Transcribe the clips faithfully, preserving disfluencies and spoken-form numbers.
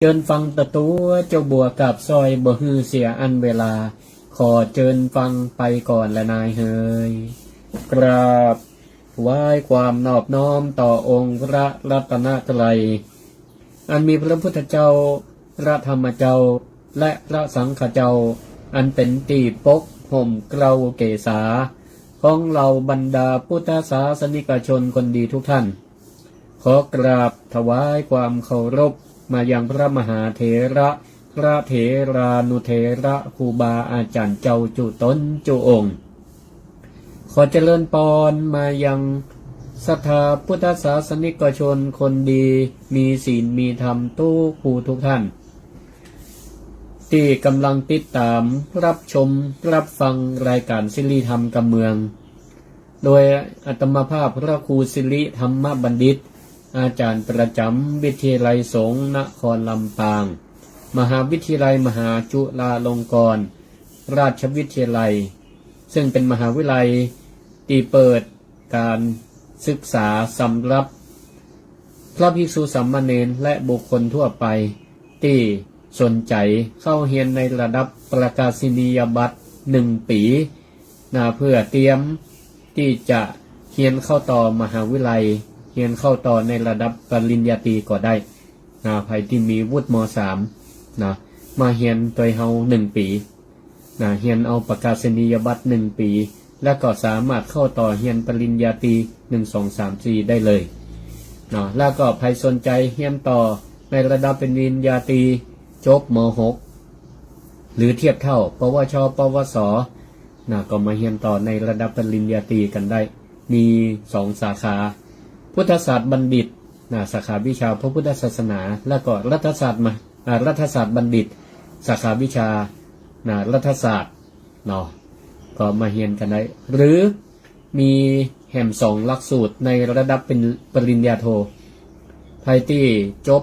เจิญฟังตะตั๋วเจ้าบัวกาบสร้อย บ่หื้อเสียอั้นเวลา ขอเจิญฟังไปก่อนแลนายเหย กราบถวายความนอบน้อมต่อองค์พระรัตนตรัย อันมีพระพุทธเจ้า พระธรรมเจ้า และพระสังฆเจ้า อันเป๋นตี้ปกห่มเกลาเกศา ของเหล่าบรรดาพุทธศาสนิกชนคนดีทุกท่าน ขอกราบถวายความเคารพมายังพระมหาเถระ พระเถรานุเถระ ครูบาอาจ๋ารย์เจ้าจุ๊ต๋นจุ๊องค์ ขอเจริญปอนมายังศรัทธาพุทธศาสนิกชนคนดี มีศีลมีธรรมทุกผู้ทุกท่าน ตี้ก่ำลังติดต๋ามรับชมรับฟังรายก๋านสิริธรรมกำเมือง โดยอาตมาภาพพระครูสิริธรรมบัณฑิต อาจ๋ารย์ประจ๋ำวิทยาลัยสงฆ์นครลำปาง มหาวิทยาลัยมหาจุฬาลงกรณราชวิทยาลัย ซึ่งเป๋นมหาวิทยาลัยตี้เปิดก๋านศึกษาสำหรับพระภิกษุสามเณรและบุคคลทั่วไป ตี้สนใจ๋เข้าเฮียนในระดับประกาศนียบัตรหนึ่งปี๋ นะ เพื่อเตรียมตี้จะเฮียนเข้าต่อมหาวิทยาลัย เฮียนเข้าต่อในระดับปริญญาตรีก็ได้ นะ ใผตี้มีวุฒิ ม.สาม นะ มาเฮียนตวยเฮาหนึ่งปี๋ นะ เฮียนเอาประกาศนียบัตรหนึ่งปี๋ แล้วก็สามารถเข้าต่อเฮียนปริญญาตรี หนึ่ง สอง สาม สี่ ได้เลย นะ แล้วก็ใผสนใจ๋เฮียนต่อในระดับปริญญาตรี จบ ม.หก หรือเทียบเต้า ปวช ปวส นะ ก็มาเฮียนต่อในระดับปริญญาตรีกั๋นได้ มีสองสาขา พุทธศาสตร์บัณฑิต นะ สาขาวิชาพระพุทธศาสนา แล้วก็รัฐศาสตร์มะ อ่า รัฐศาสตร์บัณฑิต สาขาวิชา นะ รัฐศาสตร์ เนาะ ก็มาเฮียนกั๋นได้ หรือมีแหมสองหลักสูตรในระดับเป๋นปริญญาโท ใผตี้จบ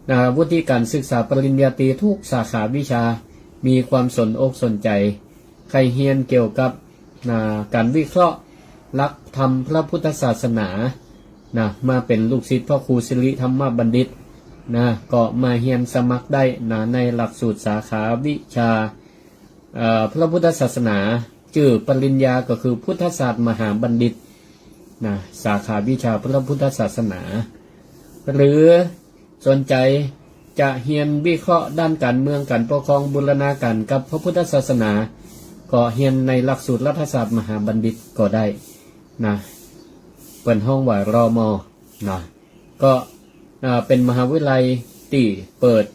นะ วุฒิก๋านศึกษาปริญญาตรีทุกสาขาวิชา มีความสนอกสนใจ๋ ใค่เฮียนเกี่ยวกับ นะ ก๋านวิเคราะห์หลักธรรมพระพุทธศาสนา นะ มาเป๋นลูกศิษย์พระครูสิริธรรมบัณฑิต นะ ก็มาเฮียนสมัครได้ นะ ในหลักสูตรสาขาวิชา เอ่อ พระพุทธศาสนา จื้อปริญญาก็คือพุทธศาสตร์มหาบัณฑิต นะ สาขาวิชาพระพุทธศาสนา หรือสนใจ๋จะเฮียนวิเคราะห์ด้านก๋านเมืองก๋านปกครองบูรณาการกับพระพุทธศาสนา ก็เฮียนในหลักสูตรรัฐศาสตร์มหาบัณฑิตก็ได้ นะ เปิ้นฮ้องว่า รม. นะ ก็ อ่า เป๋นมหาวิทยาลัยตี้เปิด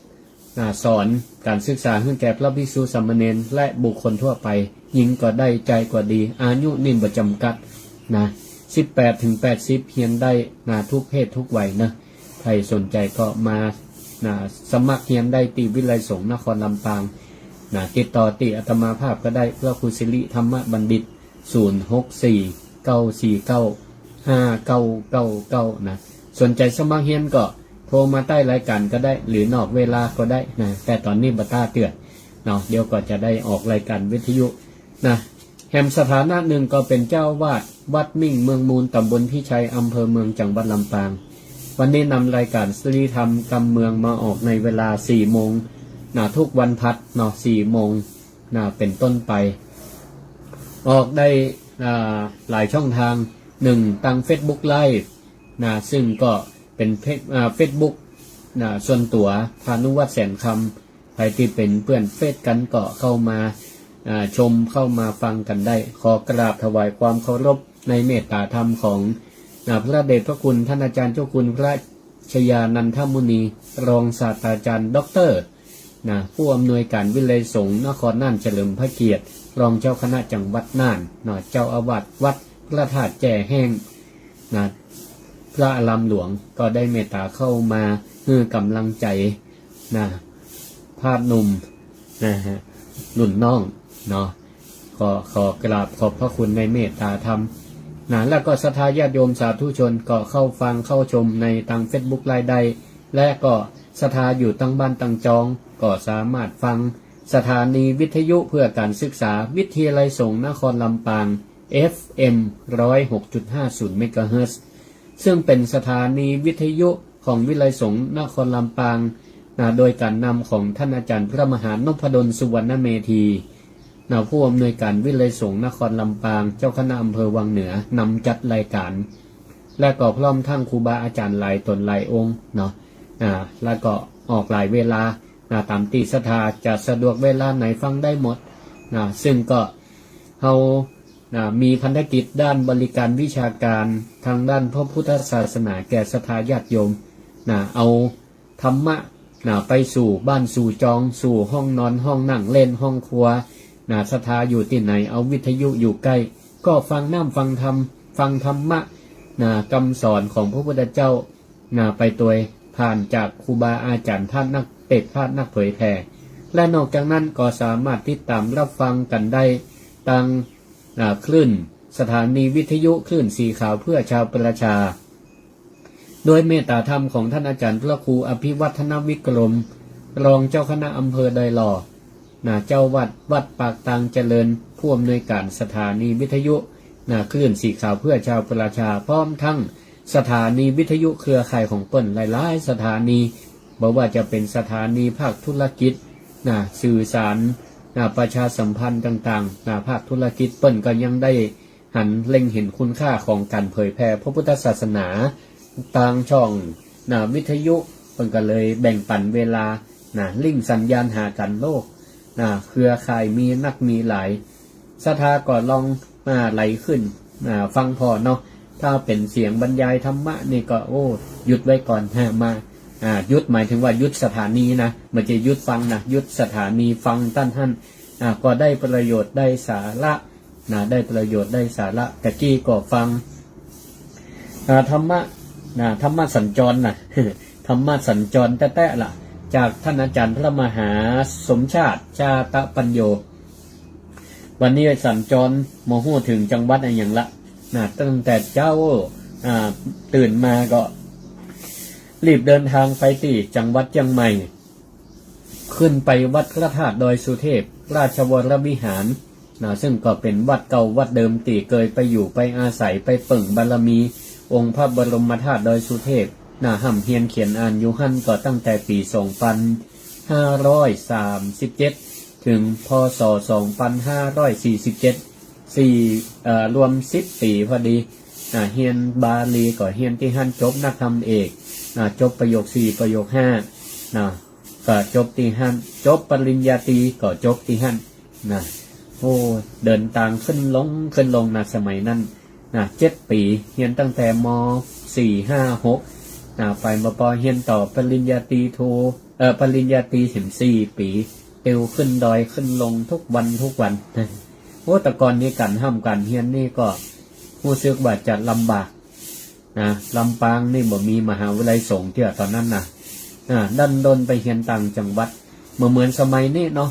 อ่า สอนก๋านศึกษาหื้อแก่พระภิกษุสามเณรและบุคคลทั่วไป ญิงก็ได้จายก็ดี อายุนี่บ่จ๋ำกัด นะ สิบแปดถึงแปดสิบ เฮียนได้ นะ ทุกเพศทุกวัยเนาะ ใผสนใจ๋ก็มา นะ สมัครเฮียนได้ตี้วิทยาลัยสงฆ์นครลำปาง นะ ติดต่อตี้อาตมาภาพก็ได้ พระครูสิริธรรมบัณฑิต ศูนย์ หก สี่ เก้า สี่ เก้า ห้า เก้า เก้า เก้า นะ สนใจ๋สมัครเฮียนก็โทรมาใต้รายก๋านก็ได้ หรือนอกเวลาก็ได้ นะ แต่ต๋อนนี้บ่ต้าเตื้อ เนาะ เดี๋ยวก็จะได้ออกรายก๋านวิทยุ นะ แหมสถานะหนึ่งก็เป๋นเจ้าอาวาสวัดมิ่งเมืองมูล ตำบลพิชัย อำเภอเมือง จังหวัดลำปาง วันนี้นำรายก๋านสิริธรรมกำเมืองมาออกในเวลาสี่โมง นะ ทุกวันพัดเนาะ สี่โมง นะ เป๋นต้นไป ออกได้ อ่า หลายช่องทาง หนึ่ง ตางเฟซบุ๊กไลฟ์ นะ ซึ่งก็เป๋นเพจ อ่า เฟซบุ๊ก นะ ส่วนตั๋ว พานุวัฒน์ แสนคำ ใผตี้เป๋นเปื้อนเฟซกั๋นก็เข้ามา อ่า ชม เข้ามาฟังกั๋นได้ ขอกราบถวายความเคารพในเมตตาธรรมของ นะ พระเดชพระคุณท่านอาจารย์เจ้าคุณพระ ชยานันทมุนี รองศาสตราจารย์ด็อกเตอร์ นะ ผู้อำนวยก๋านวิทยาลัยสงฆ์นครน่านเฉลิมพระเกียรติ รองเจ้าคณะจังหวัดน่าน นะ เจ้าอาวาสวัดพระธาตุแจ้แห้ง นะ พระอารามหลวง ก็ได้เมตตาเข้ามาหื้อก๋ำลังใจ๋ นะ พาดหนุ่ม นะฮะ รุ่นน้อง เนาะ ก็ขอกราบขอบพระคุณในเมตตาธรรม นะ แล้วก็ศรัทธาญาติโยมสาธุชนก็เข้าฟังเข้าชมในตางเฟซบุ๊กไลฟ์ได้ และก็ศรัทธาอยู่ตางบ้านตางจอง ก็สามารถฟังสถานีวิทยุเพื่อการศึกษาวิทยาลัยสงฆ์นครลำปาง เอฟเอ็ม ร้อยหกจุดห้าศูนย์ เมกะเฮิรตซ์ ซึ่งเป๋นสถานีวิทยุของวิทยาลัยสงฆ์นครลำปาง นะ โดยก๋านนำของต้านอาจ๋ารย์พระมหานพดล สุวรรณเมธี นะ ผู้อำนวยก๋านวิทยาลัยสงฆ์นครลำปาง เจ้าคณะอำเภอวังเหนือ นำจัดรายก๋าน และก็พร้อมทั้งครูบาอาจ๋ารย์หลายต๋นหลายองค์เนาะ อ่า แล้วก็ออกหลายเวลา นะ ต๋ามตี้ศรัทธาจะสะดวกเวลาไหนฟังได้หมด นะ ซึ่งก็เฮา นะ มีพันธกิจด้านบริการวิชาก๋านตางด้านพระพุทธศาสนาแก่ศรัทธาญาติโยม นะ เอาธรรมะ นะ ไปสู่บ้านสู่จอง สู่ห้องนอน ห้องนั่งเล่น ห้องครัว นะ ศรัทธาอยู่ตี้ไหน เอาวิทยุอยู่ใก้ ก็ฟังน้ำฟังธรรม ฟังธรรมะ นะ กำสอนของพระพุทธเจ้า นะ ไปตวย ผ่านจากครูบาอาจ๋ารย์ พระนักเตสน์ พระนักเผยแผ่ และนอกจากนั้นก็สามารถติดต๋ามรับฟังกั๋นได้ตาง อ่า คลื่นสถานีวิทยุคลื่นสีขาวเพื่อชาวประชา โดยเมตตาธรรมของต้านอาจ๋ารย์พระครูอภิวัฒนวิกรม รองเจ้าคณะอำเภอดอยหล่อ นะ เจ้าวัดวัดปากตางเจริญ ผู้อำนวยก๋านสถานีวิทยุ นะ คลื่นสีขาวเพื่อชาวประชา พร้อมทั้งสถานีวิทยุเครือข่ายของเปิ้นหลายๆ สถานี บ่ว่าจะเป๋นสถานีภาคธุรกิจ นะ สื่อสาร นะ ประชาสัมพันธ์ต่างๆ นะ ภาคธุรกิจเปิ้นก็ยังได้หันเล็งเห็นคุณค่าของก๋านเผยแผ่พระพุทธศาสนา ตางช่อง นะ วิทยุ เปิ้นก็เลยแบ่งปั๋นเวลา นะ ลิงก์สัญญาณหากั๋นโลก นะ เครือข่ายมีนักมีหลาย ศรัทธาก็ลอง อ่า ไหลขึ้น อ่า ฟังผ่อเนาะ ถ้าเป๋นเสียงบรรยายธรรมะนี่ก็ โอ้ หยุดไว้ก่อน ฮะ มา อ่า หยุดหมายถึงว่าหยุดสถานีนะ บ่ใจ้หยุดฟังนะ หยุดสถานีฟังต้านหั้น อ่า ก็ได้ประโยชน์ได้สาระ นะ ได้ประโยชน์ได้สาระ ตะกี้ก็ฟัง อ่า ธรรมะ นะ ธรรมะสัญจรนะ ธรรมะสัญจรแต๊ๆ ล่ะ จากต้านอาจ๋ารย์พระมหาสมชาติ ชาตปัญโญ วันนี้สัญจรบ่ฮู้เถิงจังหวัดอะหยังละ นะ ตั้งแต่เจ๊า อ่า ตื่นมาก็รีบเดินทางไปตี้จังหวัดเจียงใหม่ ขึ้นไปวัดพระธาตุดอยสุเทพ ราชวรวิหาร นะ ซึ่งก็เป๋นวัดเก่าวัดเดิมตี้เกยไปอยู่ไปอาศัยไปเปิ่งบารมีองค์พระบรมธาตุดอยสุเทพ นะ ฮ่ำเฮียนเขียนอ่านอยู่หั้นก็ตั้งแต่ปี๋สองปันห้าร้อยสามสิบเจ็ด เถิง พ.ศ. สองปันห้าร้อยสี่สิบเจ็ด สี่ เอ่อ รวมสิบปี๋พอดี อ่า เฮียนบาลีก็เฮียนตี้หั้น จบนักธรรมเอก อ่า จบประโยคสี่ ประโยคห้า นะ ก็จบตี้หั้น จบปริญญาตรีก็จบตี้หั้น นะ โอ้ เดินตางขึ้นลง ขึ้นลงนะ สมัยนั้น นะ เจ็ดปี๋ เฮียนตั้งแต่ ม.สี่ ห้า หก นะ ไป ม.ป.เฮียนต่อปริญญาตรีโท เอ่อ ปริญญาตรีเถิงสี่ปี๋ ติวขึ้นดอยขึ้นลงทุกวันทุกวัน โอ้ แต่ก่อนนี้ก๋านฮ่ำก๋านเฮียนนี่ก็ฮู้สึกว่าจะลำบาก นะ ลำปางนี่บ่มีมหาวิทยาลัยสงฆ์เตื้อต๋อนนั้นนะ อ่า ดั้นด้นไปเฮียนต่างจังหวัด บ่เหมือนสมัยนี้เนาะ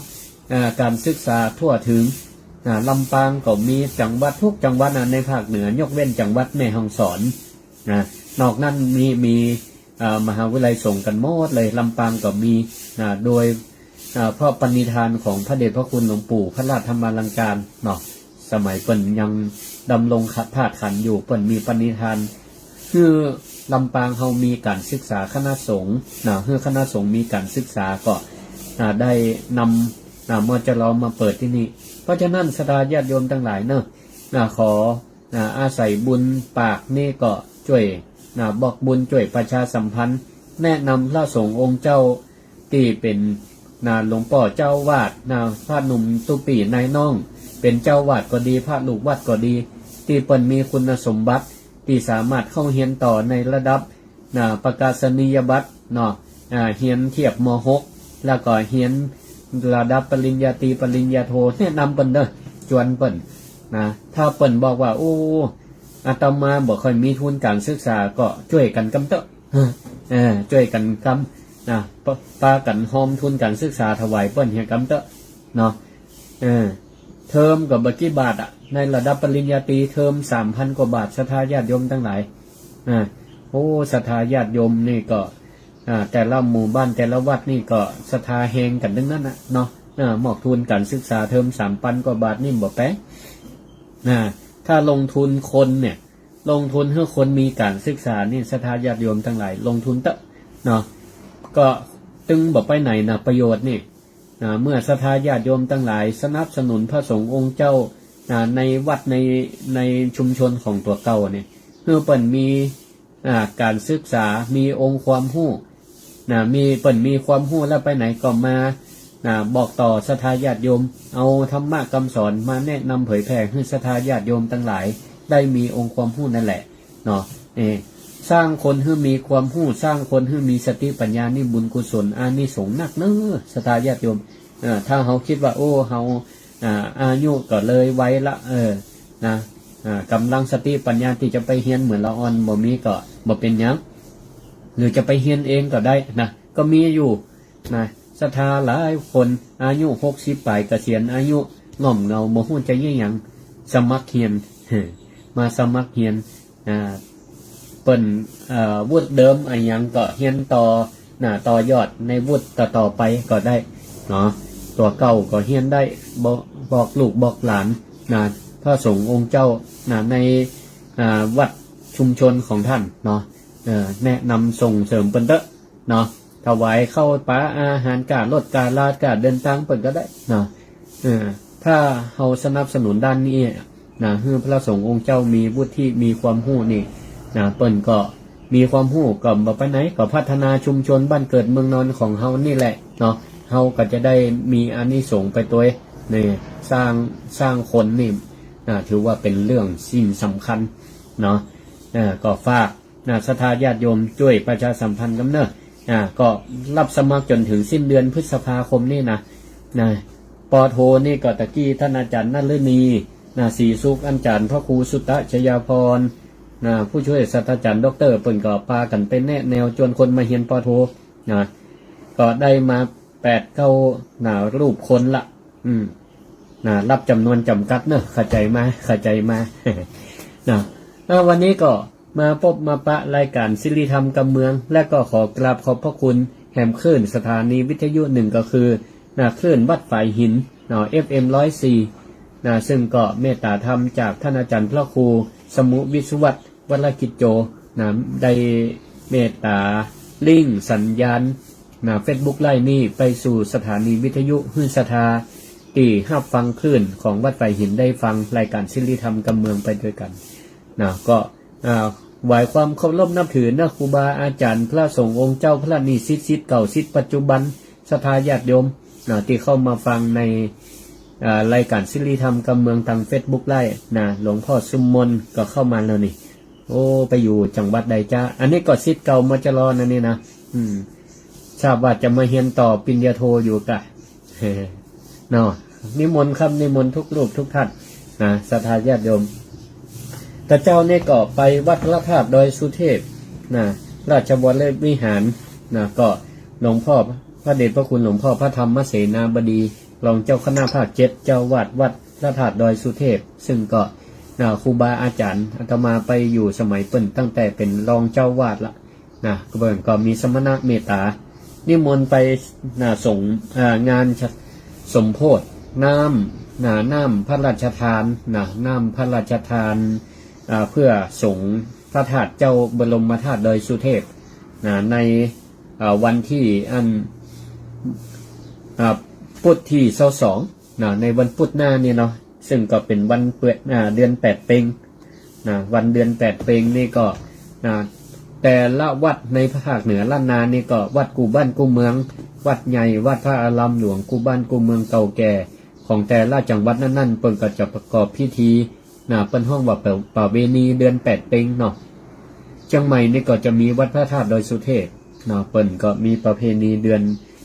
อ่า ก๋านศึกษาทั่วเถิง อ่า ลำปางก็มี จังหวัดทุกจังหวัดนะ ในภาคเหนือ ยกเว้นจังหวัดแม่ฮ่องสอน นะ นอกนั้นมี มี อ่า มหาวิทยาลัยสงฆ์กั๋นหมดเลย ลำปางก็มี นะ โดย อ่า เพราะปณิธานของพระเดชพระคุณหลวงปู่พระราชธรรมาลังการเนาะ สมัยเปิ้นยังดำรงธาตุขันธ์อยู่ เปิ้นมีปณิธาน หื้อลำปางเฮามีก๋านศึกษาคณะสงฆ์นะ หื้อคณะสงฆ์มีก๋านศึกษาก็ อ่า ได้นำ อ่า มจร มาเปิดตี้นี่ เพราะฉะนั้นศรัทธาญาติโยมตังหลายเนาะ นะ ขอ นะ อาศัยบุญปากนี่ก็จ้วย นะ บอกบุญจ้วยประชาสัมพันธ์ แนะนำพระสงฆ์องค์เจ้า ตี้เป๋น นะ หลวงป้อเจ้าอาวาส นะ พระหนุ่มตุ๊ปี้นายน้อง เป๋นเจ้าอาวาสก็ดี พระลูกวัดก็ดี ตี้เปิ้นมีคุณสมบัติ ตี้สามารถเข้าเฮียนต่อในระดับ นะ ประกาศนียบัตรเนาะ อ่า เฮียนเทียบ ม.หก แล้วก็เฮียนระดับปริญญาตรี ปริญญาโท แนะนำเปิ้นเด้อ จวนเปิ้น นะ ถ้าเปิ้นบอกว่า โอ้ อาตมาบ่ค่อยมีทุนก๋านศึกษา ก็จ้วยกั๋นกำเต๊อะ เออ จ้วยกั๋นกำ นะ ปะ ปากั๋นฮอมทุนก๋านศึกษาถวายเปิ้นเหียกำเต๊อะ เนาะ เออ เทอมก็บ่กี่บาทอะ ในระดับปริญญาตรี เทอมสามปันกว่าบาท ศรัทธาญาติโยมตังหลาย อ่า โอ้ ศรัทธาญาติโยมนี่ก็ อ่า แต่ละหมู่บ้านแต่ละวัดนี่ก็ศรัทธาแฮงกั๋นตึงนั้นนะเนาะ อ่า มอบทุนก๋านศึกษาเทอมสามปันกว่าบาทนี่บ่แปง อ่า ถ้าลงทุนคนเนี่ย ลงทุนหื้อคนมีก๋านศึกษานี่ ศรัทธาญาติโยมตังหลาย ลงทุนเต๊อะ เนาะ ก็ ตึงบ่ไปไหนนะ ประโยชน์นี่ อ่า เมื่อศรัทธาญาติโยมตังหลายสนับสนุนพระสงฆ์องค์เจ้า อ่า ในวัดใน ในชุมชนของตั๋วเก่านี่ หื้อเปิ้นมี อ่า ก๋านศึกษา มีองค์ความฮู้ นะ มี เปิ้นมีความฮู้แล้วไปไหนก็มา นะ บอกต่อศรัทธาญาติโยม เอาธรรมะกำสอนมาแนะนำเผยแผ่หื้อศรัทธาญาติโยมตังหลายได้มีองค์ความฮู้นั่นแหละ เนาะ เออ สร้างคนหื้อมีความฮู้ สร้างคนหื้อมีสติปัญญา นี่บุญกุศลอานิสงส์นักเน้อ ศรัทธาญาติโยม เออ ถ้าเฮาคิดว่า โอ้ เฮา อ่า อายุก็เลยวัยละ เออ นะ อ่า ก๋ำลังสติปัญญาตี้จะไปเฮียนเหมือนละอ่อนบ่มีก็บ่เป๋นหยัง หรือจะไปเฮียนเองก็ได้นะ ก็มีอยู่ นะ ศรัทธาหลายคนอายุหกสิบป๋ายเกษียณอายุง่อมเหงาบ่ฮู้จะเยียะหยัง สมัครเฮียน มาสมัครเฮียน อ่า เปิ้น เอ่อ วุฒิเดิมอะหยังก็เฮียนต่อ นะ ต่อยอดในวุฒิต่อๆ ไปก็ได้เนาะ ตั๋วเก่าก็เฮียนได้ บอก บอกลูกบอกหลาน นะ พระสงฆ์องค์เจ้า นะ ใน อ่า วัดชุมชนของต้านเนาะ เออ แนะนำส่งเสริมเปิ้นเต๊อะ เนาะ ถวายข้าวป๋าอาหาร ก้ารถก้ารา ก้าเดินตางเปิ้นก็ได้เนาะ เออ ถ้าเฮาสนับสนุนด้านนี้นะ หื้อพระสงฆ์องค์เจ้ามีวุฒิ มีความฮู้นี่นะ เปิ้นก็มีความฮู้ ก็บ่ไปไหน ก็พัฒนาชุมชนบ้านเกิดเมืองนอนของเฮานี่แหละเนาะ เฮาก็จะได้มีอานิสงส์ไปตวย นี่ สร้าง สร้างคนนี่นะ ถือว่าเป๋นเรื่องสิ่งสำคัญเนาะ เออ ก็ฝาก นะ ศรัทธาญาติโยมจ้วยประชาสัมพันธ์กำเน่อ อ่า ก็รับสมัครจ๋นเถิงสิ้นเดือนพฤษภาคมนี่นะ นะ ป.โท นี่ก็ตะกี้ต้านอาจ๋ารย์นฤณี นะ ศรีสุข อาจ๋ารย์พระครูสุตตะชยาภรณ์ นะ ผู้จ้วยศาสตราจ๋ารย์ด็อกเตอร์ เปิ้นก็ปากั๋นไปแนะแนวจวนคนมาเฮียน ป.โท นะ ก็ได้มาแปดเก้า นะ รูปคนละ อืม นะ รับจ๋ำนวนจ๋ำกัดเนาะ เข้าใจ๋มา เข้าใจ๋มา นะ อ่า วันนี้ก็ มาปบมาปะรายก๋านสิริธรรมกำเมือง และก็ขอกราบขอบพระคุณแหมคลื่นสถานีวิทยุหนึ่งก็คือ นะ คลื่นวัดฝายหิน เนาะ เอฟเอ็ม ร้อยสี่ นะ ซึ่งก็เมตตาธรรมจากต้านอาจ๋ารย์พระครูสมุห์ วิศวัตร วรกิจโจ นะ ได้เมตตาลิงก์สัญญาณ นะ เฟซบุ๊กไลฟ์นี่ไปสู่สถานีวิทยุ หื้อศรัทธาตี้ฮับฟังคลื่นของวัดฝายหินได้ฟังรายก๋านสิริธรรมกำเมืองไปตวยกั๋น นะ ก็ อ่า ถวายความเคารพนับถือนะ ครูบาอาจ๋ารย์ พระสงฆ์องค์เจ้า พระนิสิต ศิษย์เก่า ศิษย์ปัจจุบัน ศรัทธาญาติโยม นะ ตี้เข้ามาฟังใน อ่า รายก๋านสิริธรรมกำเมืองตางเฟซบุ๊กไลฟ์นะ หลวงพ่อสุมนก็เข้ามาแล้วนี่ โอ้ ไปอยู่จังหวัดใดจ๊ะ อันนี้ก็ศิษย์เก่า มจร นั่นนี่นะ อืม ทราบว่าจะมาเฮียนต่อปริญญาโทอยู่กะ เนาะ นิมนต์ครับ นิมนต์ทุกรูปทุกท่านนะ ศรัทธาญาติโยม ตะเจ้านี่ก็ไปวัดพระธาตุดอยสุเทพนะ ราชวรวิหารนะ ก็หลวงพ่อพระเดชพระคุณหลวงพ่อพระธรรมเสนาบดี รองเจ้าคณะภาคเจ็ด เจ้าอาวาสวัดพระธาตุดอยสุเทพ ซึ่งก็นะ ครูบาอาจ๋ารย์ อาตมาไปอยู่สมัยเปิ้นตั้งแต่เป๋นรองเจ้าอาวาสละ นะ ก็เปิ้นก็มีสมณะเมตตา นิมนต์ไป นะ สงฆ์ อ่า งานสมโภชน้ำ นะ น้ำพระราชทาน นะ น้ำพระราชทาน อ่า เพื่อสรงพระธาตุเจ้าบรมธาตุดอยสุเทพ นะ ใน อ่า วันตี้อัน อ่า พุธตี้ซาวสอง นะ ในวันพุธหน้านี่เนาะ ซึ่งก็เป๋นวันเปื้อน อ่า เดือนแปดเป็ง นะ วันเดือนแปดเป็งนี่ก็ นะ แต่ละวัดในภาคเหนือล้านนานี่ก็วัดกู้บ้านกู้เมือง วัดใหญ่ วัดพระอารามหลวง กู้บ้านกู้เมืองเก่าแก่ของแต่ละจังหวัดนั้นๆ เปิ้นก็จะประกอบพิธี นะ เปิ้นฮ้องว่าประ ประเวณีเดือนแปดเป็งเนาะ เจียงใหม่นี่ก็จะมีวัดพระธาตุดอยสุเทพ นะ เปิ้นก็มีประเพณีเดือน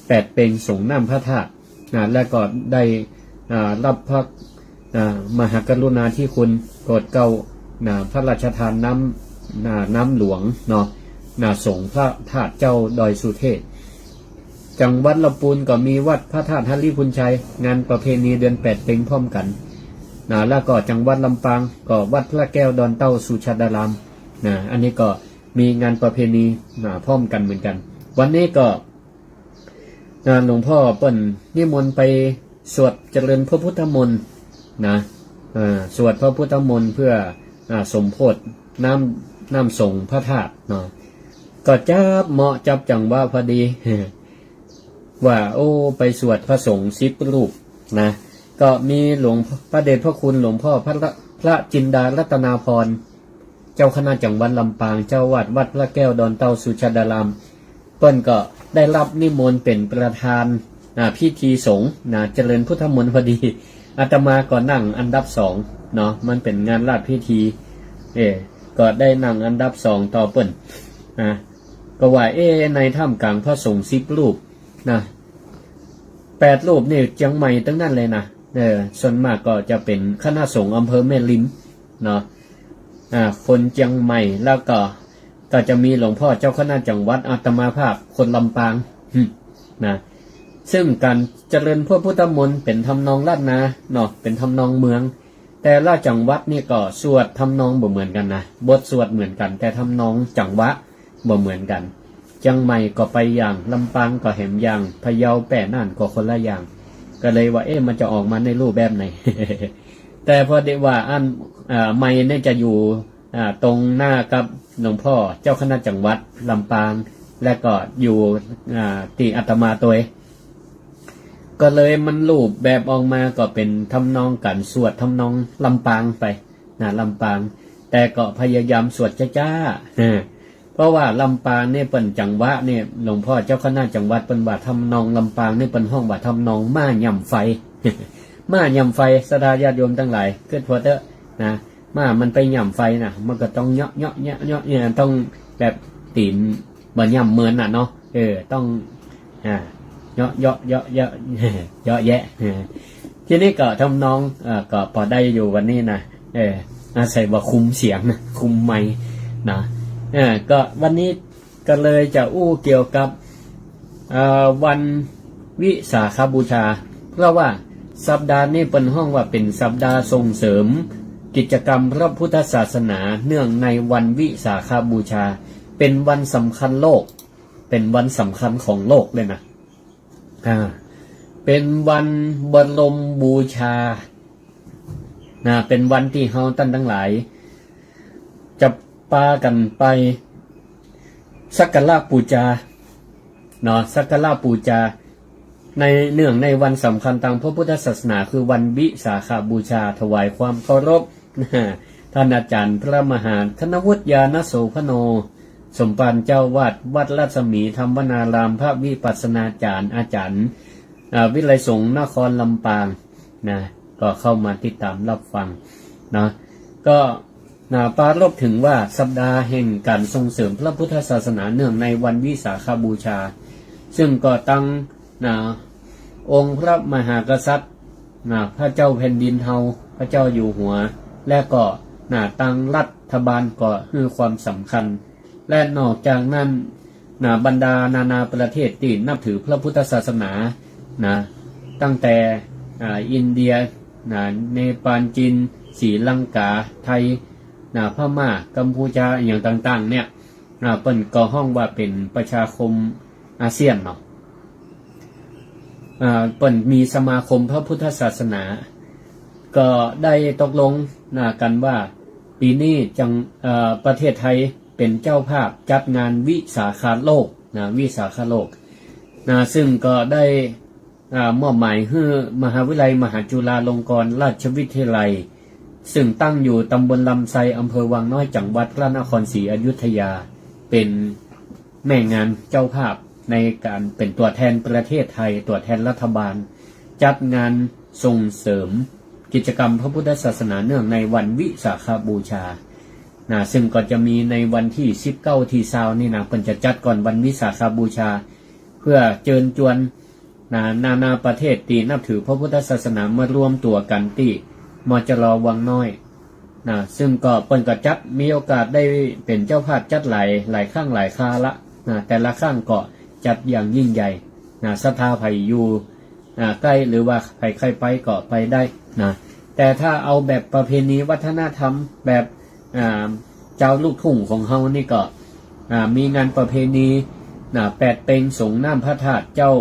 แปดเป็งสรงน้ำพระธาตุ นะ และก็ได้ อ่า รับพระ อ่า มหากรุณาธิคุณโปรดเกล้า นะ พระราชทานน้ำ นะ น้ำหลวงเนาะ นะ สรงพระธาตุเจ้าดอยสุเทพ จังหวัดลำปูนก็มีวัดพระธาตุหริภุญชัย งานประเพณีเดือนแปดเป็งพร้อมกั๋น นะ แล้วก็จังหวัดลำปางก็วัดพระแก้วดอนเต้าสุชาดาราม นะ อันนี้ก็มีงานประเพณี นะ พร้อมกั๋นเหมือนกั๋น วันนี้ก็ อ่า หลวงพ่อเปิ้นนิมนต์ไปสวดเจริญพระพุทธมนต์นะ อ่า สวดพระพุทธมนต์เพื่อ อ่า สมโภชน้ำ น้ำสรงพระธาตุเนาะ ก็จับเหมาะจับจังหวะพอดี ว่า โอ้ ไปสวดพระสงฆ์สิบรูปนะ ก็มีหลวงพระเดชพระคุณหลวงพ่อพระ พระจินดารัตนาภรณ์ เจ้าคณะจังหวัดลำปาง เจ้าอาวาสวัดพระแก้วดอนเต้าสุชาดาราม เปิ้นก็ได้รับนิมนต์เป๋นประธาน อ่า พิธีสงฆ์นะ เจริญพุทธมนต์พอดี อาตมาก็นั่งอันดับสองเนาะ มันเป๋นงานราชพิธี เออ ก็ได้นั่งอันดับสองต่อเปิ้นนะ ก็ว่า เอ๊ะ ในท่ามกลางพระสงฆ์สิบรูปนะ แปดรูปนี่เจียงใหม่ตึงนั้นเลยนะ เออ ส่วนมากก็จะเป๋นคณะสงฆ์อำเภอแม่ริมเนาะ อ่า คนเจียงใหม่ แล้วก็ ก็จะมีหลวงพ่อเจ้าคณะจังหวัด อาตมาภาพคนลำปาง หึ นะ ซึ่งก๋านเจริญพระพุทธมนต์เป๋นทำนองล้านนาเนาะ เป๋นทำนองเมือง แต่ละจังหวัดนี่ก็สวดทำนองบ่เหมือนกั๋นนะ บทสวดเหมือนกั๋น แต่ทำนองจังหวะบ่เหมือนกั๋น เจียงใหม่ก็ไปอย่าง ลำปางก็แหมอย่าง พะเยาแป้น่านก็คนละอย่าง ก็เลยว่า เอ๊ะ มันจะออกมาในรูปแบบไหน แต่พอดีว่าอัน อ่า ไมค์เนี่ยจะอยู่ อ่า ตรงหน้ากับหลวงพ่อเจ้าคณะจังหวัดลำปาง และก็อยู่ อ่า ตี้อาตมาตวย ก็เลยมันรูปแบบออกมาก็เป๋นทำนองก๋านสวดทำนองลำปางไปนะ ลำปาง แต่ก็พยายามสวดจ๊าๆ เพราะว่าลำปางเนี่ยเปิ้นจังหวะเนี่ย หลวงพ่อเจ้าคณะจังหวัดเปิ้นว่าทำนองลำปางเนี่ยเปิ้นฮ้องว่าทำนองม้าหย่ำไฟ ม้าหย่ำไฟ ศรัทธาญาติโยมตังหลาย กึ๊ดพอเต๊อะนะ ม้ามันไปหย่ำไฟนะ มันก็ต้องเหยาะเหยาะเหยาะเหยาะเนี่ย ต้องแบบตี๋นบ่หย่ำเมินน่ะเนาะ เออ ต้อง อ่า เหยาะเหยาะเหยาะเหยาะ เหยาะแยะ เออ ทีนี้ก็ทำนอง เอ่อ ก็พอได้อยู่วันนี้นะ เออ อาศัยว่าคุมเสียงนะ คุมไมค์นะ เออ ก็วันนี้ก็เลยจะอู้เกี่ยวกับ เอ่อ วันวิสาขบูชา เพราะว่าสัปดาห์นี้เปิ้นฮ้องว่าเป๋นสัปดาห์ส่งเสริมกิจกรรมพระพุทธศาสนาเนื่องในวันวิสาขบูชา เป๋นวันสำคัญโลก เป๋นวันสำคัญของโลกเลยนะ อ่า เป๋นวันบรมบูชา นะ เป๋นวันตี้เฮาต้านตังหลาย จะปากั๋นไปสักการะปู๋จา เนาะ สักการะปู๋จา ในเนื่องในวันสำคัญตางพระพุทธศาสนา คือวันวิสาขบูชา ถวายความเคารพ ท่านอาจ๋ารย์พระมหาธนวุฒิ ญาณโสภโณ สมภารเจ้าอาวาสวัดรัศมีธรรมวนาราม พระวิปัสสนาจ๋ารย์ อาจ๋ารย์ อ่า วิไลสงฆ์นครลำปาง นะ ก็เข้ามาติดตามรับฟัง นะ ก็ นะ ปรารภเถิงว่าสัปดาห์แห่งก๋านส่งเสริมพระพุทธศาสนาเนื่องในวันวิสาขบูชา ซึ่งก็ตัง นะ องค์พระมหากษัตริย์ นะ พระเจ้าแผ่นดินเฮา พระเจ้าอยู่หัว และก็ นะ ตังรัฐบาลก็หื้อความสำคัญ และนอกจากนั้น นะ บรรดานานาประเทศตี้นับถือพระพุทธศาสนา นะ ตั้งแต่ อ่า อินเดีย นะ เนปาล จีน ศรีลังกา ไทย นะ พม่า กัมพูชา อะหยังต่างๆ เนี่ย นะ เปิ้นก็ฮ้องว่าเป๋นประชาคมอาเซียนเนาะ อ่า เปิ้นมีสมาคมพระพุทธศาสนา ก็ได้ตกลง นะ กั๋นว่าปี๋นี้จัง เอ่อ ประเทศไทยเป๋นเจ้าภาพจัดงานวิสาขะโลก นะ วิสาขะโลก นะ ซึ่งก็ได้ อ่า มอบหมายหื้อมหาวิทยาลัยมหาจุฬาลงกรณราชวิทยาลัย ซึ่งตั้งอยู่ตำบลลำไซ อำเภอวังน้อย จังหวัดพระนครศรีอยุธยา เป๋นแม่งานเจ้าภาพในก๋านเป๋นตั๋วแทนประเทศไทย ตั๋วแทนรัฐบาล จัดงานส่งเสริมกิจกรรมพระพุทธศาสนาเนื่องในวันวิสาขบูชา นะ ซึ่งก็จะมีในวันตี้สิบเก้า ตี้ซาวนี่นะ เปิ้นจะจัดก่อนวันวิสาขบูชา เพื่อเจิญจวน นะ นานาประเทศตี้นับถือพระพุทธศาสนามารวมตั๋วกั๋นตี้ มจร วังน้อย นะ ซึ่งก็เปิ้นก็จัด มีโอกาสได้เป๋นเจ้าภาพจัดหลาย หลายครั้งหลายคราละ นะ แต่ละครั้งก็จัดอย่างยิ่งใหญ่ นะ ศรัทธาใผอยู่ อ่า ใก้หรือว่าใผใค่ไปก็ไปได้ นะ แต่ถ้าเอาแบบประเพณีวัฒนธรรมแบบ อ่า จาวลูกทุ่งของเฮานี่ก็ อ่า มีงานประเพณี นะ แปดเป็งสรงน้ำพระธาตุเจ้า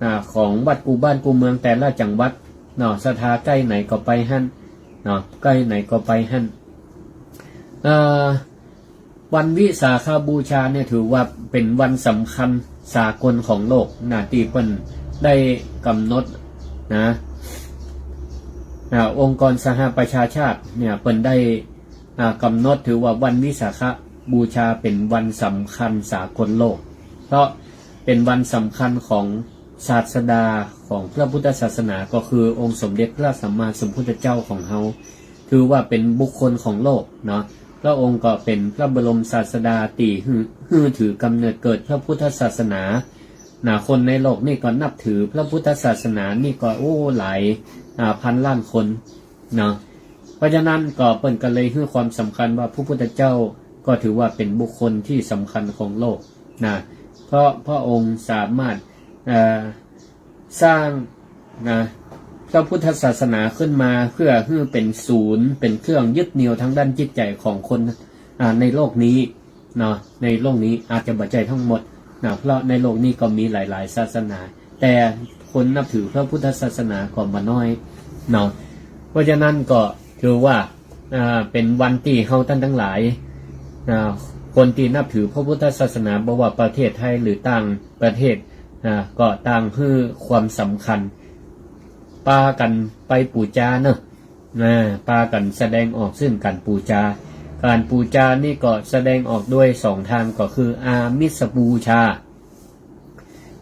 อ่า ของวัดกู้บ้านกู้เมืองแต่ละจังหวัดเนาะ ศรัทธาใก้ไหนก็ไปหั้นเนาะ ใก้ไหนก็ไปหั้น เอ่อ วันวิสาขบูชาเนี่ยถือว่าเป๋นวันสำคัญ สากลของโลกนะ ตี้เปิ้นได้กำหนดนะ อ่า องค์กรสหประชาชาติเนี่ย เปิ้นได้ อ่า กำหนดถือว่าวันวิสาขบูชาเป๋นวันสำคัญสากลโลก เพราะเป๋นวันสำคัญของศาสดาของพระพุทธศาสนา ก็คือองค์สมเด็จพระสัมมาสัมพุทธเจ้าของเฮา ถือว่าเป๋นบุคคลของโลกเนาะ พระองค์ก็เป๋นพระบรมศาสดาตี้หื้อ หื้อถือกำเนิดเกิดพระพุทธศาสนานะ คนในโลกนี่ก็นับถือพระพุทธศาสนานี่ก็ โอ้ หลาย อ่า พันล้านคนเนาะ เพราะฉะนั้นก็เปิ้นก็เลยหื้อความสำคัญว่าพระพุทธเจ้าก็ถือว่าเป๋นบุคคลที่สำคัญของโลกนะ เพราะพระองค์สามารถ เอ่อ สร้างนะ พระพุทธศาสนาขึ้นมาเพื่อหื้อเป๋นศูนย์ เป๋นเครื่องยึดเหนี่ยวทางด้านจิตใจ๋ของคน อ่า ในโลกนี้เนาะ ในโลกนี้อาจจะบ่ใจ้ทั้งหมดนะ เพราะในโลกนี้ก็มีหลายๆ ศาสนา แต่คนนับถือพระพุทธศาสนาก็บ่น้อยเนาะ เพราะฉะนั้นก็ถือว่า อ่า เป๋นวันตี้เฮาต้านตังหลาย อ่า คนตี้นับถือพระพุทธศาสนา บ่ว่าประเทศไทยหรือต่างประเทศ อ่า ก็ต่างหื้อความสำคัญ ปากั๋นไปปู๋จาเนาะ อ่า ปากั๋นแสดงออกซึ่งก๋านปู๋จา ก๋านปู๋จานี่ก็แสดงออกด้วยสองตาง ก็คืออามิสบูชา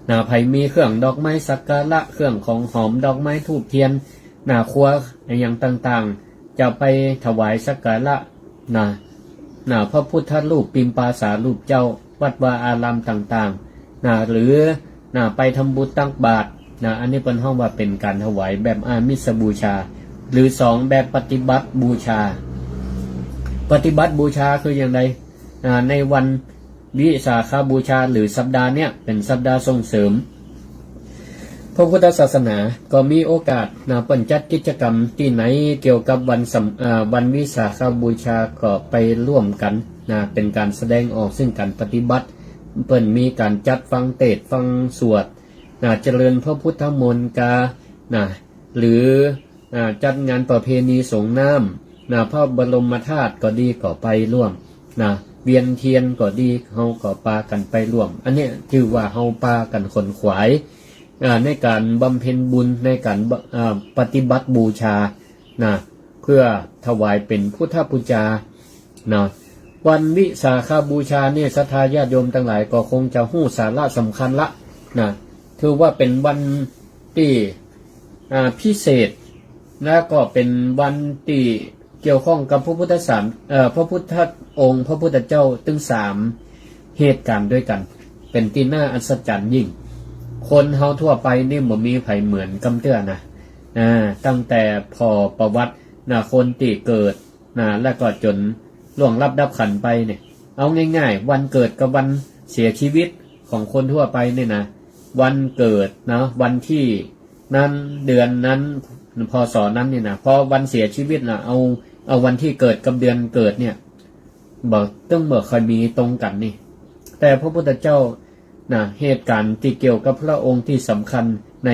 นะ ใผมีเครื่องดอกไม้สักการะ เครื่องของหอม ดอกไม้ธูปเทียนนะ ครัวอะหยังต่างๆ จะไปถวายสักการะนะ นะ พระพุทธรูปปิมปาสารูปเจ้า วัดวาอารามต่างๆ นะ หรือ นะ ไปทำบุญตักบาตรนะ อันนี้เปิ้นฮ้องว่าเป๋นก๋านถวายแบบอามิสบูชา หรือสองแบบปฏิบัติบูชา ปฏิบัติบูชาคืออย่างใด อ่า ในวันวิสาขบูชาหรือสัปดาห์เนี้ยเป๋นสัปดาห์ส่งเสริมพระพุทธศาสนา ก็มีโอกาสนะ เปิ้นจัดกิจกรรมตี้ไหนเกี่ยวกับวันสำ- อ่า วันวิสาขบูชาก็ไปร่วมกั๋นนะ เป๋นก๋านแสดงออกซึ่งก๋านปฏิบัติ เปิ้นมีก๋านจัดฟังเตสน์ฟังสวดนะ เจริญพระพุทธมนต์กานะ หรือ อ่า จัดงานประเพณีสรงน้ำนะ พระบรมธาตุก็ดีก็ไปร่วมนะ เวียนเทียนก็ดี เฮาก็ปากั๋นไปร่วม อันเนี้ยถือว่าเฮาปากั๋นขวนขวาย อ่า ในก๋านบำเพ็ญบุญ ในก๋านบ- อ่า ปฏิบัติบูชานะ เพื่อถวายเป๋นพุทธบูชา นะ วันวิสาขบูชานี่ศรัทธาญาติโยมตังหลายก็คงจะฮู้สาระสำคัญละนะ ถือว่าเป๋นวันตี้ อ่า พิเศษ แล้วก็เป๋นวันตี้เกี่ยวข้องกับพระพุทธศาส- เอ่อ พระพุทธองค์ พระพุทธเจ้าตึงสามเหตุก๋ารณ์ด้วยกั๋น เป๋นตี้น่าอัศจรรย์ยิ่ง คนเฮาทั่วไปนี่บ่มีใผเหมือนกำเตื้อนะ อ่า ตั้งแต่ผ่อประวัตินะ คนตี้เกิด นะ แล้วก็จ๋นล่วงลับดับขันธ์ไปเนี่ย เอาง่ายๆ วันเกิดกับวันเสียชีวิตของคนทั่วไปเนี่ยนะ วันเกิดนะ วันตี้นั้น เดือนนั้น พ.ศ. นั้นเนี่ยนะ พอวันเสียชีวิตนะ เอา เอาวันตี้เกิดกับเดือนเกิดเนี่ย บ่ ตึงบ่ค่อยมีตรงกั๋นนี่ แต่พระพุทธเจ้า นะ เหตุก๋ารณ์ตี้เกี่ยวกับพระองค์ตี้สำคัญใน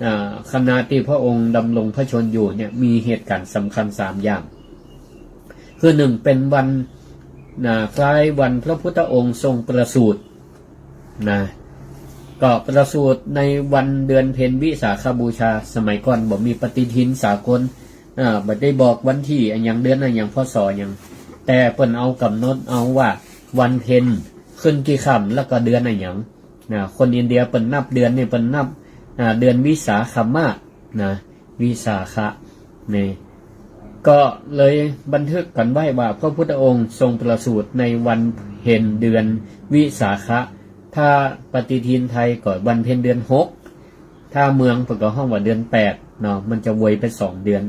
อ่า ขณะตี้พระองค์ดำรงพระชนม์อยู่เนี่ย มีเหตุก๋ารณ์สำคัญสามอย่าง คือหนึ่ง เป๋นวัน นะ คล้ายวันพระพุทธองค์ทรงประสูติ นะ ก็ประสูติในวันเดือนเพ็ญวิสาขบูชา สมัยก่อนบ่มีปฏิทินสากล อ่า บ่ได้บอกวันตี้อะหยัง เดือนอะหยัง พ.ศ. อะหยัง แต่เปิ้นเอาก๋ำหนดเอาว่าวันเพ็ญขึ้นกี่ค่ำ แล้วก็เดือนอะหยัง นะ คนอินเดียเปิ้นนับเดือนนี่เปิ้นนับ อ่า เดือนวิสาขมาสนะ วิสาขะนี่ ก็เลยบันทึกกั๋นไว้ว่าพระพุทธองค์ทรงประสูติในวันเพ็ญเดือนวิสาขะ ถ้าปฏิทินไทยก็วันเพ็ญเดือนหก ถ้าเมืองเปิ้นก็ฮ้องว่าเดือนแปดเนาะ มันจะเวยไปสองเดือน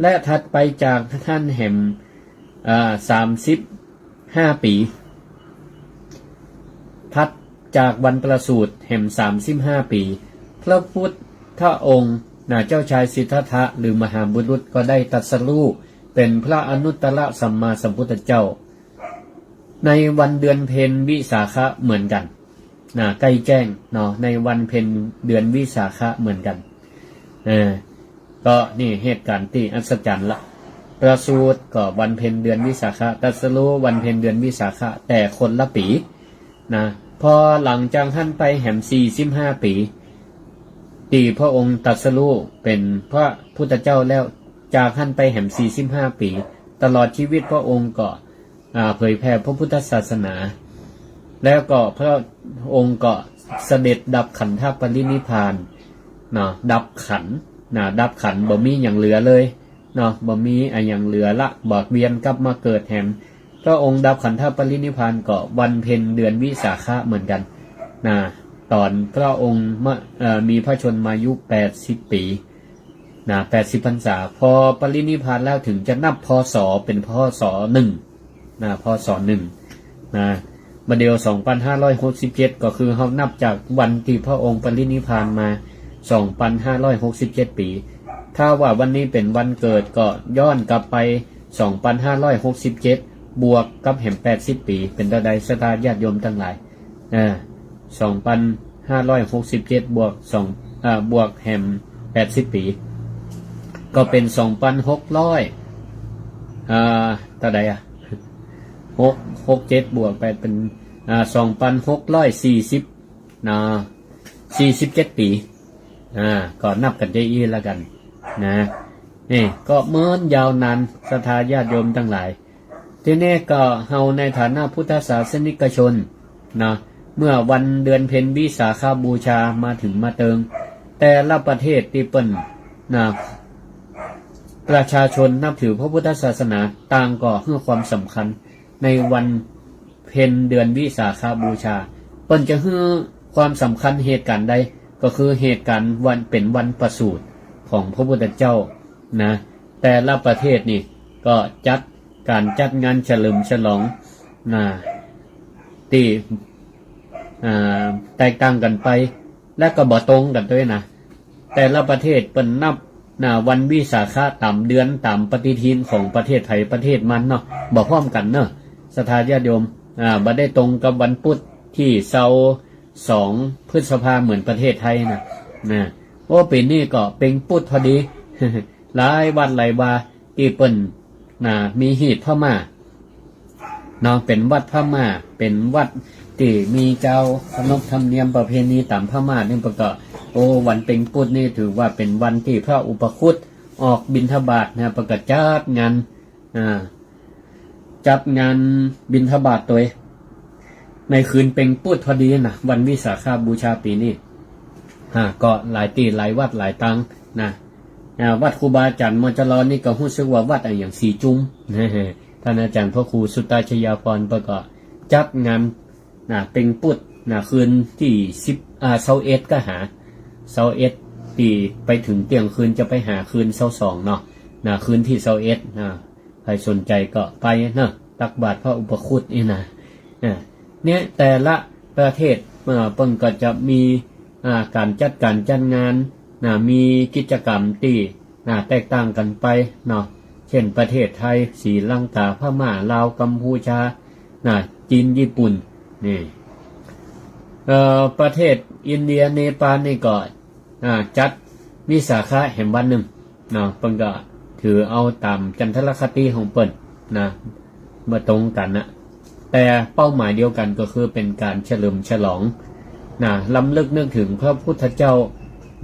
และถัดไปจากนั้นแหม อ่า สามสิบห้าปี๋ ถัดจากวันประสูติแหมสามสิบห้าปี๋ พระพุทธองค์นะ เจ้าชายสิทธัตถะหรือมหาบุรุษก็ได้ตรัสรู้เป๋นพระอนุตตรสัมมาสัมพุทธเจ้า ในวันเดือนเพ็ญวิสาขะเหมือนกั๋นนะ ใกล้แจ้งเนาะ ในวันเพ็ญเดือนวิสาขะเหมือนกั๋น เออ ก็นี่เหตุก๋ารณ์ตี้อัศจรรย์ละ ประสูติก็วันเพ็ญเดือนวิสาขะ ตรัสรู้วันเพ็ญเดือนวิสาขะ แต่คนละปี๋นะ พอหลังจากหั้นไปแหมสี่สิบห้าปี๋ ตี้พระองค์ตรัสรู้เป๋นพระพุทธเจ้าแล้ว จากหั้นไปแหมสี่สิบห้าปี๋ ตลอดชีวิตพระองค์ก็ อ่า เผยแผ่พระพุทธศาสนา แล้วก็พระองค์ก็เสด็จดับขันธปรินิพพาน เนาะ ดับขันธ์ นะ ดับขันธ์ บ่มีหยังเหลือเลย เนาะ บ่มีอะหยังเหลือละ บ่เวียนกลับมาเกิดแหม พระองค์ดับขันธปรินิพพานก็วันเพ็ญเดือนวิสาขะเหมือนกั๋น นะ ต๋อนพระองค์มา เอ่อ มีพระชนมายุแปดสิบปี๋ นะ แปดสิบพรรษา พอปรินิพพานแล้วถึงจะนับ พ.ศ. เป๋น พ.ศ. หนึ่ง นะ พ.ศ. หนึ่ง นะ บ่าเดี่ยว สองปันห้าร้อยหกสิบเจ็ด ก็คือเฮานับจากวันตี้พระองค์ปรินิพพานมา สองปันห้าร้อยหกสิบเจ็ดปี๋ ถ้าว่าวันนี้เป๋นวันเกิดก็ย้อนกลับไป สองปันห้าร้อยหกสิบเจ็ด บวกกับแหมแปดสิบปี๋ เป๋นเต้าใด ศรัทธาญาติโยมตังหลาย อ่า สองปันห้าร้อยหกสิบเจ็ด บวกสอง อ่า บวกแหมแปดสิบปี๋ ก็เป๋น สองปันหกร้อย อ่า เต้าใดอะ หก หก เจ็ด บวกแปดเป๋น อ่า สองปันหกร้อยสี่สิบ นะ สี่สิบเจ็ดปี๋ อ่า ก็นับกั๋นได้อี้ละกั๋น นะ นี่ก็เมินยาวนาน ศรัทธาญาติโยมตังหลาย ทีนี้ก็เฮาในฐานะพุทธศาสนิกชน นะ เมื่อวันเดือนเพ็ญวิสาขบูชามาเถิงมาเติง แต่ละประเทศตี้เปิ้น นะ ประชาชนนับถือพระพุทธศาสนา ต่างก็หื้อความสำคัญในวันเพ็ญเดือนวิสาขบูชา เปิ้นจะหื้อความสำคัญเหตุก๋ารณ์ใด ก็คือเหตุก๋ารณ์วัน เป๋นวันประสูติของพระพุทธเจ้า นะ แต่ละประเทศนี่ก็จัดก๋านจัดงานเฉลิมฉลอง นะ ตี้ อ่า แตกต่างกั๋นไป และก็บ่ตรงกั๋นตวยนะ แต่ละประเทศเปิ้นนับ นะ วันวิสาขะต๋ามเดือนต๋ามปฏิทินของประเทศใผประเทศมันเนาะ บ่พร้อมกั๋นเนาะ ศรัทธาญาติโยม อ่า บ่ได้ตรงกับวันพุธตี้ซาวสองพฤษภาเหมือนประเทศไทยนะ นะ โอ้ ปี๋นี้ก็เพ็งพุธพอดี หลายวัดหลายวาตี้เปิ้น นะ มีฮีตพม่า เนาะ เป๋นวัดพม่า เป๋นวัดตี้มีจาวขนบธรรมเนียมประเพณีต๋ามพม่านี่ เปิ้นก็ โอ้ วันเพ็งพุธนี่ถือว่าเป๋นวันตี้พระอุปคุตออกบิณฑบาตนะ เปิ้นก็จัดงาน อ่า จัดงานบิณฑบาตตวย ในคืนเพ็งพุธพอดีนะ วันวิสาขบูชาปี๋นี้ อ่า ก็หลายตี้หลายวัดหลายตังนะ อ่า วัดครูบาอาจ๋ารย์ มจร นี่ก็ฮู้สึกว่าวัดอะหยัง ศรีจุม ท่านอาจ๋ารย์พระครูสุตตาชยาภรณ์ เปิ้นก็จัดงาน นะ เพ็งพุธนะ คืนตี้สิบ อ่า ซาวเอ็ดก็หา ซาวเอ็ดตี้ไปเถิงเตี้ยงคืน จะไปหาคืนซาวสองเนาะ นะ คืนตี้ซาวเอ็ดนะ ใผสนใจ๋ก็ไปเนาะ ตักบาตรพระอุปคุตนี่นะ อ่า เนี่ย แต่ละประเทศ เอ่อ เปิ้นก็จะมี อ่า ก๋านจัดก๋านจัดงาน นะ มีกิจกรรมตี้ นะ แตกต่างกั๋นไปเนาะ เช่น ประเทศไทย ศรีลังกา พม่า ลาว กัมพูชา นะ จีน ญี่ปุ่น นี่ เอ่อ ประเทศอินเดีย เนปาลนี่ก็ อ่า จัดวิสาขะแหมวันนึ่งเนาะ เปิ้นก็ถือเอาต๋ามจันทรคติของเปิ้นนะ บ่ตรงกั๋นนะ แต่เป้าหมายเดียวกั๋นก็คือเป๋นก๋านเฉลิมฉลองนะ รำลึกนึกถึงพระพุทธเจ้า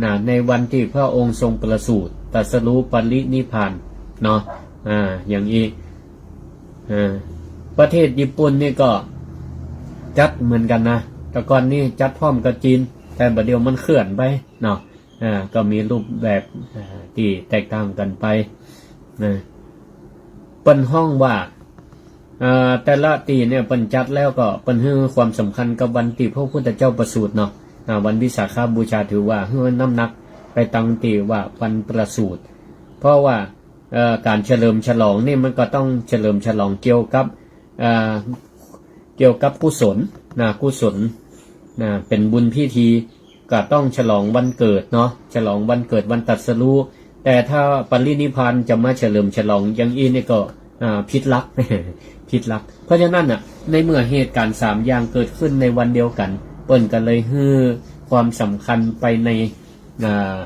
นะ ในวันตี้พระองค์ทรงประสูติ ตรัสรู้ ปรินิพพานเนาะ อ่า อย่างอี้ อ่า ประเทศญี่ปุ่นนี่ก็จัดเหมือนกั๋นนะ แต่ก่อนนี่จัดพร้อมกับจีน แต่บ่าเดี่ยวมันเคลื่อนไปเนาะ อ่า ก็มีรูปแบบ อ่า ตี้แตกต่างกั๋นไปนะ เปิ้นฮ้องว่า อ่า แต่ละตี้เนี่ยเปิ้นจัดแล้วก็เปิ้นหื้อความสำคัญกับวันตี้พระพุทธเจ้าประสูติเนาะ อ่า วันวิสาขบูชาถือว่าหื้อน้ำหนักไปตังตี้ว่าวันประสูติ เพราะว่า เอ่อ ก๋านเฉลิมฉลองนี่มันก็ต้องเฉลิมฉลองเกี่ยวกับ อ่า เกี่ยวกับกุศลนะ กุศลนะ เป๋นบุญพิธี ก็ต้องฉลองวันเกิดเนาะ ฉลองวันเกิด วันตรัสรู้ แต่ถ้าปรินิพพานจะมาเฉลิมฉลองอย่างอี้นี่ก็ อ่า ผิดหลัก ผิดหลัก เพราะฉะนั้นน่ะ ในเมื่อเหตุก๋ารณ์สามอย่างเกิดขึ้นในวันเดียวกั๋น เปิ้นก็เลยหื้อความสำคัญไปใน อ่า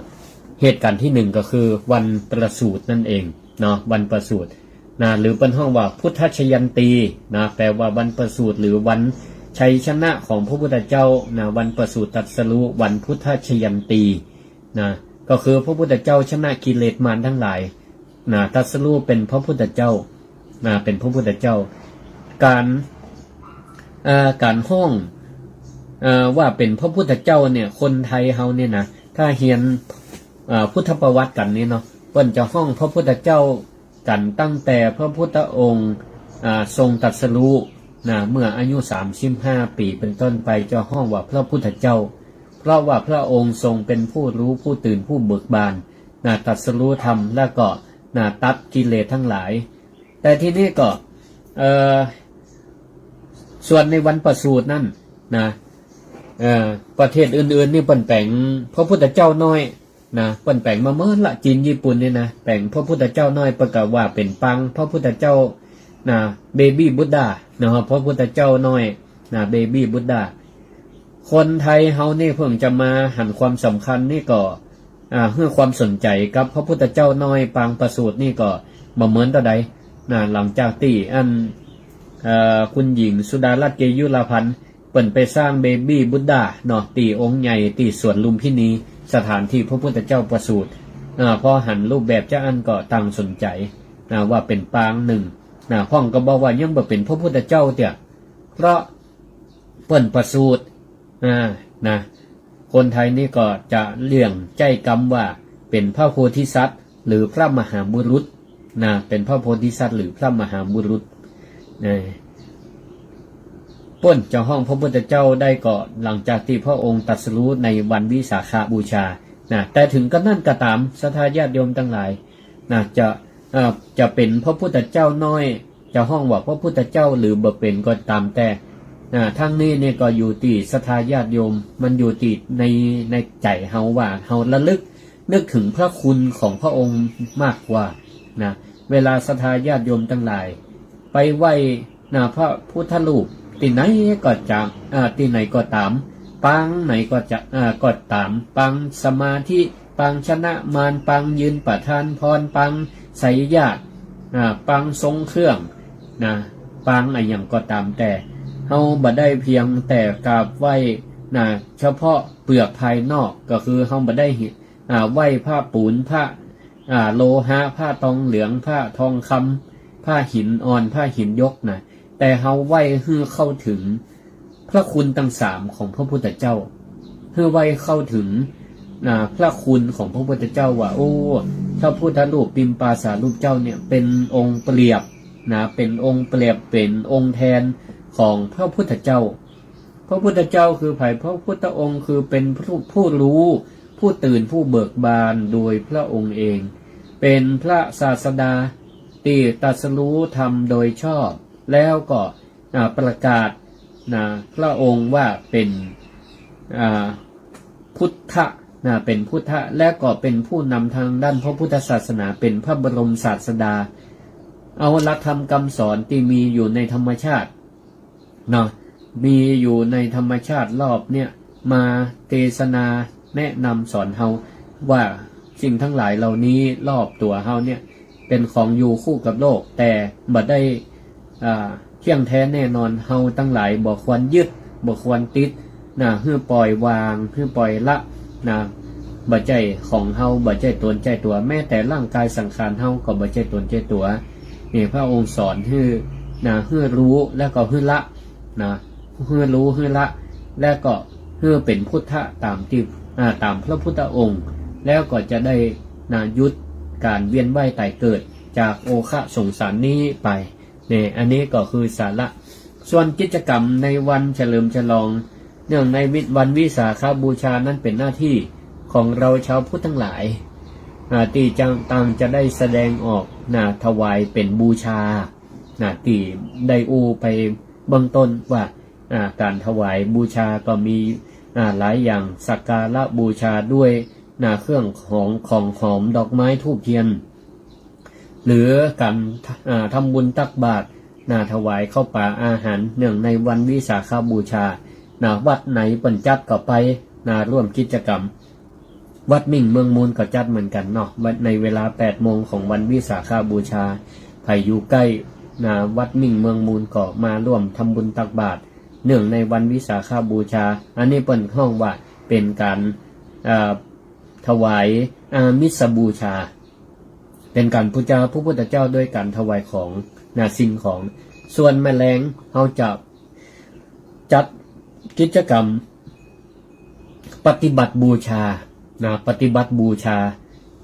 เหตุก๋ารณ์ตี้หนึ่งก็คือวันประสูตินั่นเองเนาะ วันประสูตินะ หรือเปิ้นฮ้องว่าพุทธจยันตีนะ แปลว่าวันประสูติหรือวันช ชัยชนะของพระพุทธเจ้านะ วันประสูติตรัสรู้ วันพุทธจยันตีนะ ก็คือพระพุทธเจ้าชนะกิเลสมารทั้งหลายนะ ตรัสรู้เป็นพระพุทธเจ้านะ เป็นพระพุทธเจ้า ก๋าน เอ่อ ก๋านฮ้อง เอ่อ ว่าเป๋นพระพุทธเจ้าเนี่ย คนไทยเฮาเนี่ยนะ ถ้าเฮียน เอ่อ พุทธประวัติกั๋นนี่เนาะ เปิ้นจะฮ้องพระพุทธเจ้ากั๋นตั้งแต่พระพุทธองค์ อ่า ทรงตรัสรู้นะ เมื่ออายุสามสิบห้าปี๋เป๋นต้นไป จะฮ้องว่าพระพุทธเจ้า เพราะว่าพระองค์ทรงเป๋นผู้รู้ ผู้ตื่น ผู้เบิกบานนะ ตรัสรู้ธรรม แล้วก็นะ ตัดกิเลสทั้งหลาย แต่ทีนี้ก็ เอ่อ ส่วนในวันประสูตินั้นนะ เอ่อ ประเทศอื่นๆ นี่เปิ้นแป๋งพระพุทธเจ้าน้อยนะ เปิ้นแป๋งมาเมิดละ จีน ญี่ปุ่นนี่นะ แป๋งพระพุทธเจ้าน้อย เปิ้นก็ว่าเป๋นปางพระพุทธเจ้านะ เบบี้บุดดานะ พระพุทธเจ้าน้อยนะ เบบี้บุดดา คนไทยเฮานี่เพิ่งจะมาหันความสำคัญนี่ก็ อ่า หื้อความสนใจ๋กับพระพุทธเจ้าน้อยปางประสูตินี่ก็บ่เหมือนเต้าใดนะ หลังจากตี้อัน เอ่อ คุณหญิงสุดารัตน์ เกยุรพันธ์ เปิ้นไปสร้างเบบี้บุดดาเนาะ ตี้องค์ใหญ่ตี้สวนลุมพินี สถานที่พระพุทธเจ้าประสูติ อ่า พอหันรูปแบบจาอั้นก็ต่างสนใจ๋นะ ว่าเป๋นปางนึ่งนะ พ่องก็บอกว่ายังบ่เป๋นพระพุทธเจ้าเตื้อ เพราะเปิ้นประสูติ อ่า นะ คนไทยนี่ก็จะเลี่ยงใจ๊กำว่าเป๋นพระโพธิสัตว์ หรือพระมหาบุรุษนะ เป๋นพระโพธิสัตว์ หรือพระมหาบุรุษนะ เปิ้นจะฮ้องพระพุทธเจ้าได้ก็หลังจากตี้พระองค์ตรัสรู้ในวันวิสาขบูชานะ แต่ถึงกระนั้นก็ต๋าม ศรัทธาญาติโยมตังหลายนะ จะ เอ่อ จะเป๋นพระพุทธเจ้าน้อย จะฮ้องว่าพระพุทธเจ้าหรือบ่เป๋นก็ต๋ามแต่ อ่า ทั้งนี้เนี่ยก็อยู่ตี้ศรัทธาญาติโยม มันอยู่ตี้ใน ในใจ๋เฮาว่าเฮาระลึกนึกถึงพระคุณของพระองค์มากกว่านะ เวลาศรัทธาญาติโยมตังหลาย ไปไหว้นะ พระพุทธรูปตี้ไหนก็จะ อ่า ตี้ไหนก็ต๋าม ปางไหนก็จะ อ่า ก็ต๋าม ปางสมาธิ ปางชนะมาร ปางยืนประทานพร ปางไสยญาติ อ่า ปางทรงเครื่องนะ ปางอะหยังก็ต๋ามแต่ เฮาบ่ได้เพียงแต่กราบไหว้นะ เฉพาะเปลือกภายนอก ก็คือเฮาบ่ได้ อ่า ไหว้พระปูน พระ อ่า โลหะ พระตองเหลือง พระทองคำ พระหินอ่อน พระหินยกนะ แต่เฮาไหว้หื้อเข้าถึงพระคุณตังสามของพระพุทธเจ้า หื้อไหว้เข้าถึง อ่า พระคุณของพระพุทธเจ้าว่า โอ้ พระพุทธรูปปิมปาสารูปเจ้าเนี่ยเป๋นองค์เปรียบนะ เป๋นองค์เปรียบ เป๋นองค์แทนของพระพุทธเจ้า พระพุทธเจ้าคือใผ พระพุทธองค์คือเป๋นผู้ ผู้รู้ ผู้ตื่น ผู้เบิกบานโดยพระองค์เอง เป๋นพระศาสดาตี้ตรัสรู้ธรรมโดยชอบ แล้วก็ อ่า ประกาศนะ พระองค์ว่าเป๋น อ่า พุทธะนะ เป๋นพุทธะ และก็เป๋นผู้นำทางด้านพระพุทธศาสนา เป๋นพระบรมศาสดา เอาหลักธรรมคำสอนตี้มีอยู่ในธรรมชาติเนาะ มีอยู่ในธรรมชาติรอบเนี่ย มาเตสนาแนะนำสอนเฮาว่าสิ่งทั้งหลายเหล่านี้รอบตั๋วเฮาเนี่ย เป๋นของอยู่คู่กับโลก แต่บ่ได้ อ่า เที่ยงแท้แน่นอน เฮาตังหลายบ่ควรยึด บ่ควรติดนะ หื้อปล่อยวาง หื้อปล่อยละนะ บ่ใจ้ของเฮา บ่ใจ้ตนใจ้ตั๋ว แม้แต่ร่างกายสังขารเฮาก็บ่ใจ้ตนใจ้ตั๋ว นี่พระองค์สอนหื้อนะ หื้อรู้แล้วก็หื้อละนะ หื้อรู้หื้อละ แล้วก็หื้อเป๋นพุทธะต๋ามตี้ อ่า ต๋ามพระพุทธองค์ แล้วก็จะได้นะ หยุดก๋านเวียนว่ายต๋ายเกิดจากโอฆะสงสารนี้ไป นี่ อันนี้ก็คือสาระ ส่วนกิจกรรมในวันเฉลิมฉลองเนื่องในวิ วันวิสาขบูชานั้นเป๋นหน้าตี้ของเราชาวพุทธตังหลาย อ่า ตี้จะ ต่างจะได้แสดงออกนะ ถวายเป๋นบูชานะ ตี้ได้อู้ไปเบื้องต้นว่า อ่า ก๋านถวายบูชาก็มี อ่า หลายอย่าง สักการะบูชาด้วยนะ เครื่องของ ของหอม ดอกไม้ ธูปเทียน หรือก๋าน อ่า ทำบุญตักบาตรนะ ถวายข้าวป๋าอาหารเนื่องในวันวิสาขบูชานะ วัดไหนเปิ้นจัดก็ไปนะ ร่วมกิจกรรม วัดมิ่งเมืองมูลก็จัดเหมือนกั๋นเนาะ วัด ในเวลาแปดโมงของวันวิสาขบูชา ใผอยู่ใก้นะ วัดมิ่งเมืองมูลก็มาร่วมทำบุญตักบาตร เนื่องในวันวิสาขบูชา อันนี้เปิ้นฮ้องว่าเป๋นก๋าน เอ่อ ถวายอามิสบูชา เป๋นก๋านปู๋จาพระพุทธเจ้าด้วยก๋านถวายของ นะ สิ่งของ ส่วนแม่แลงเฮาจะจัดกิจกรรม ปฏิบัติบูชา นะ ปฏิบัติบูชา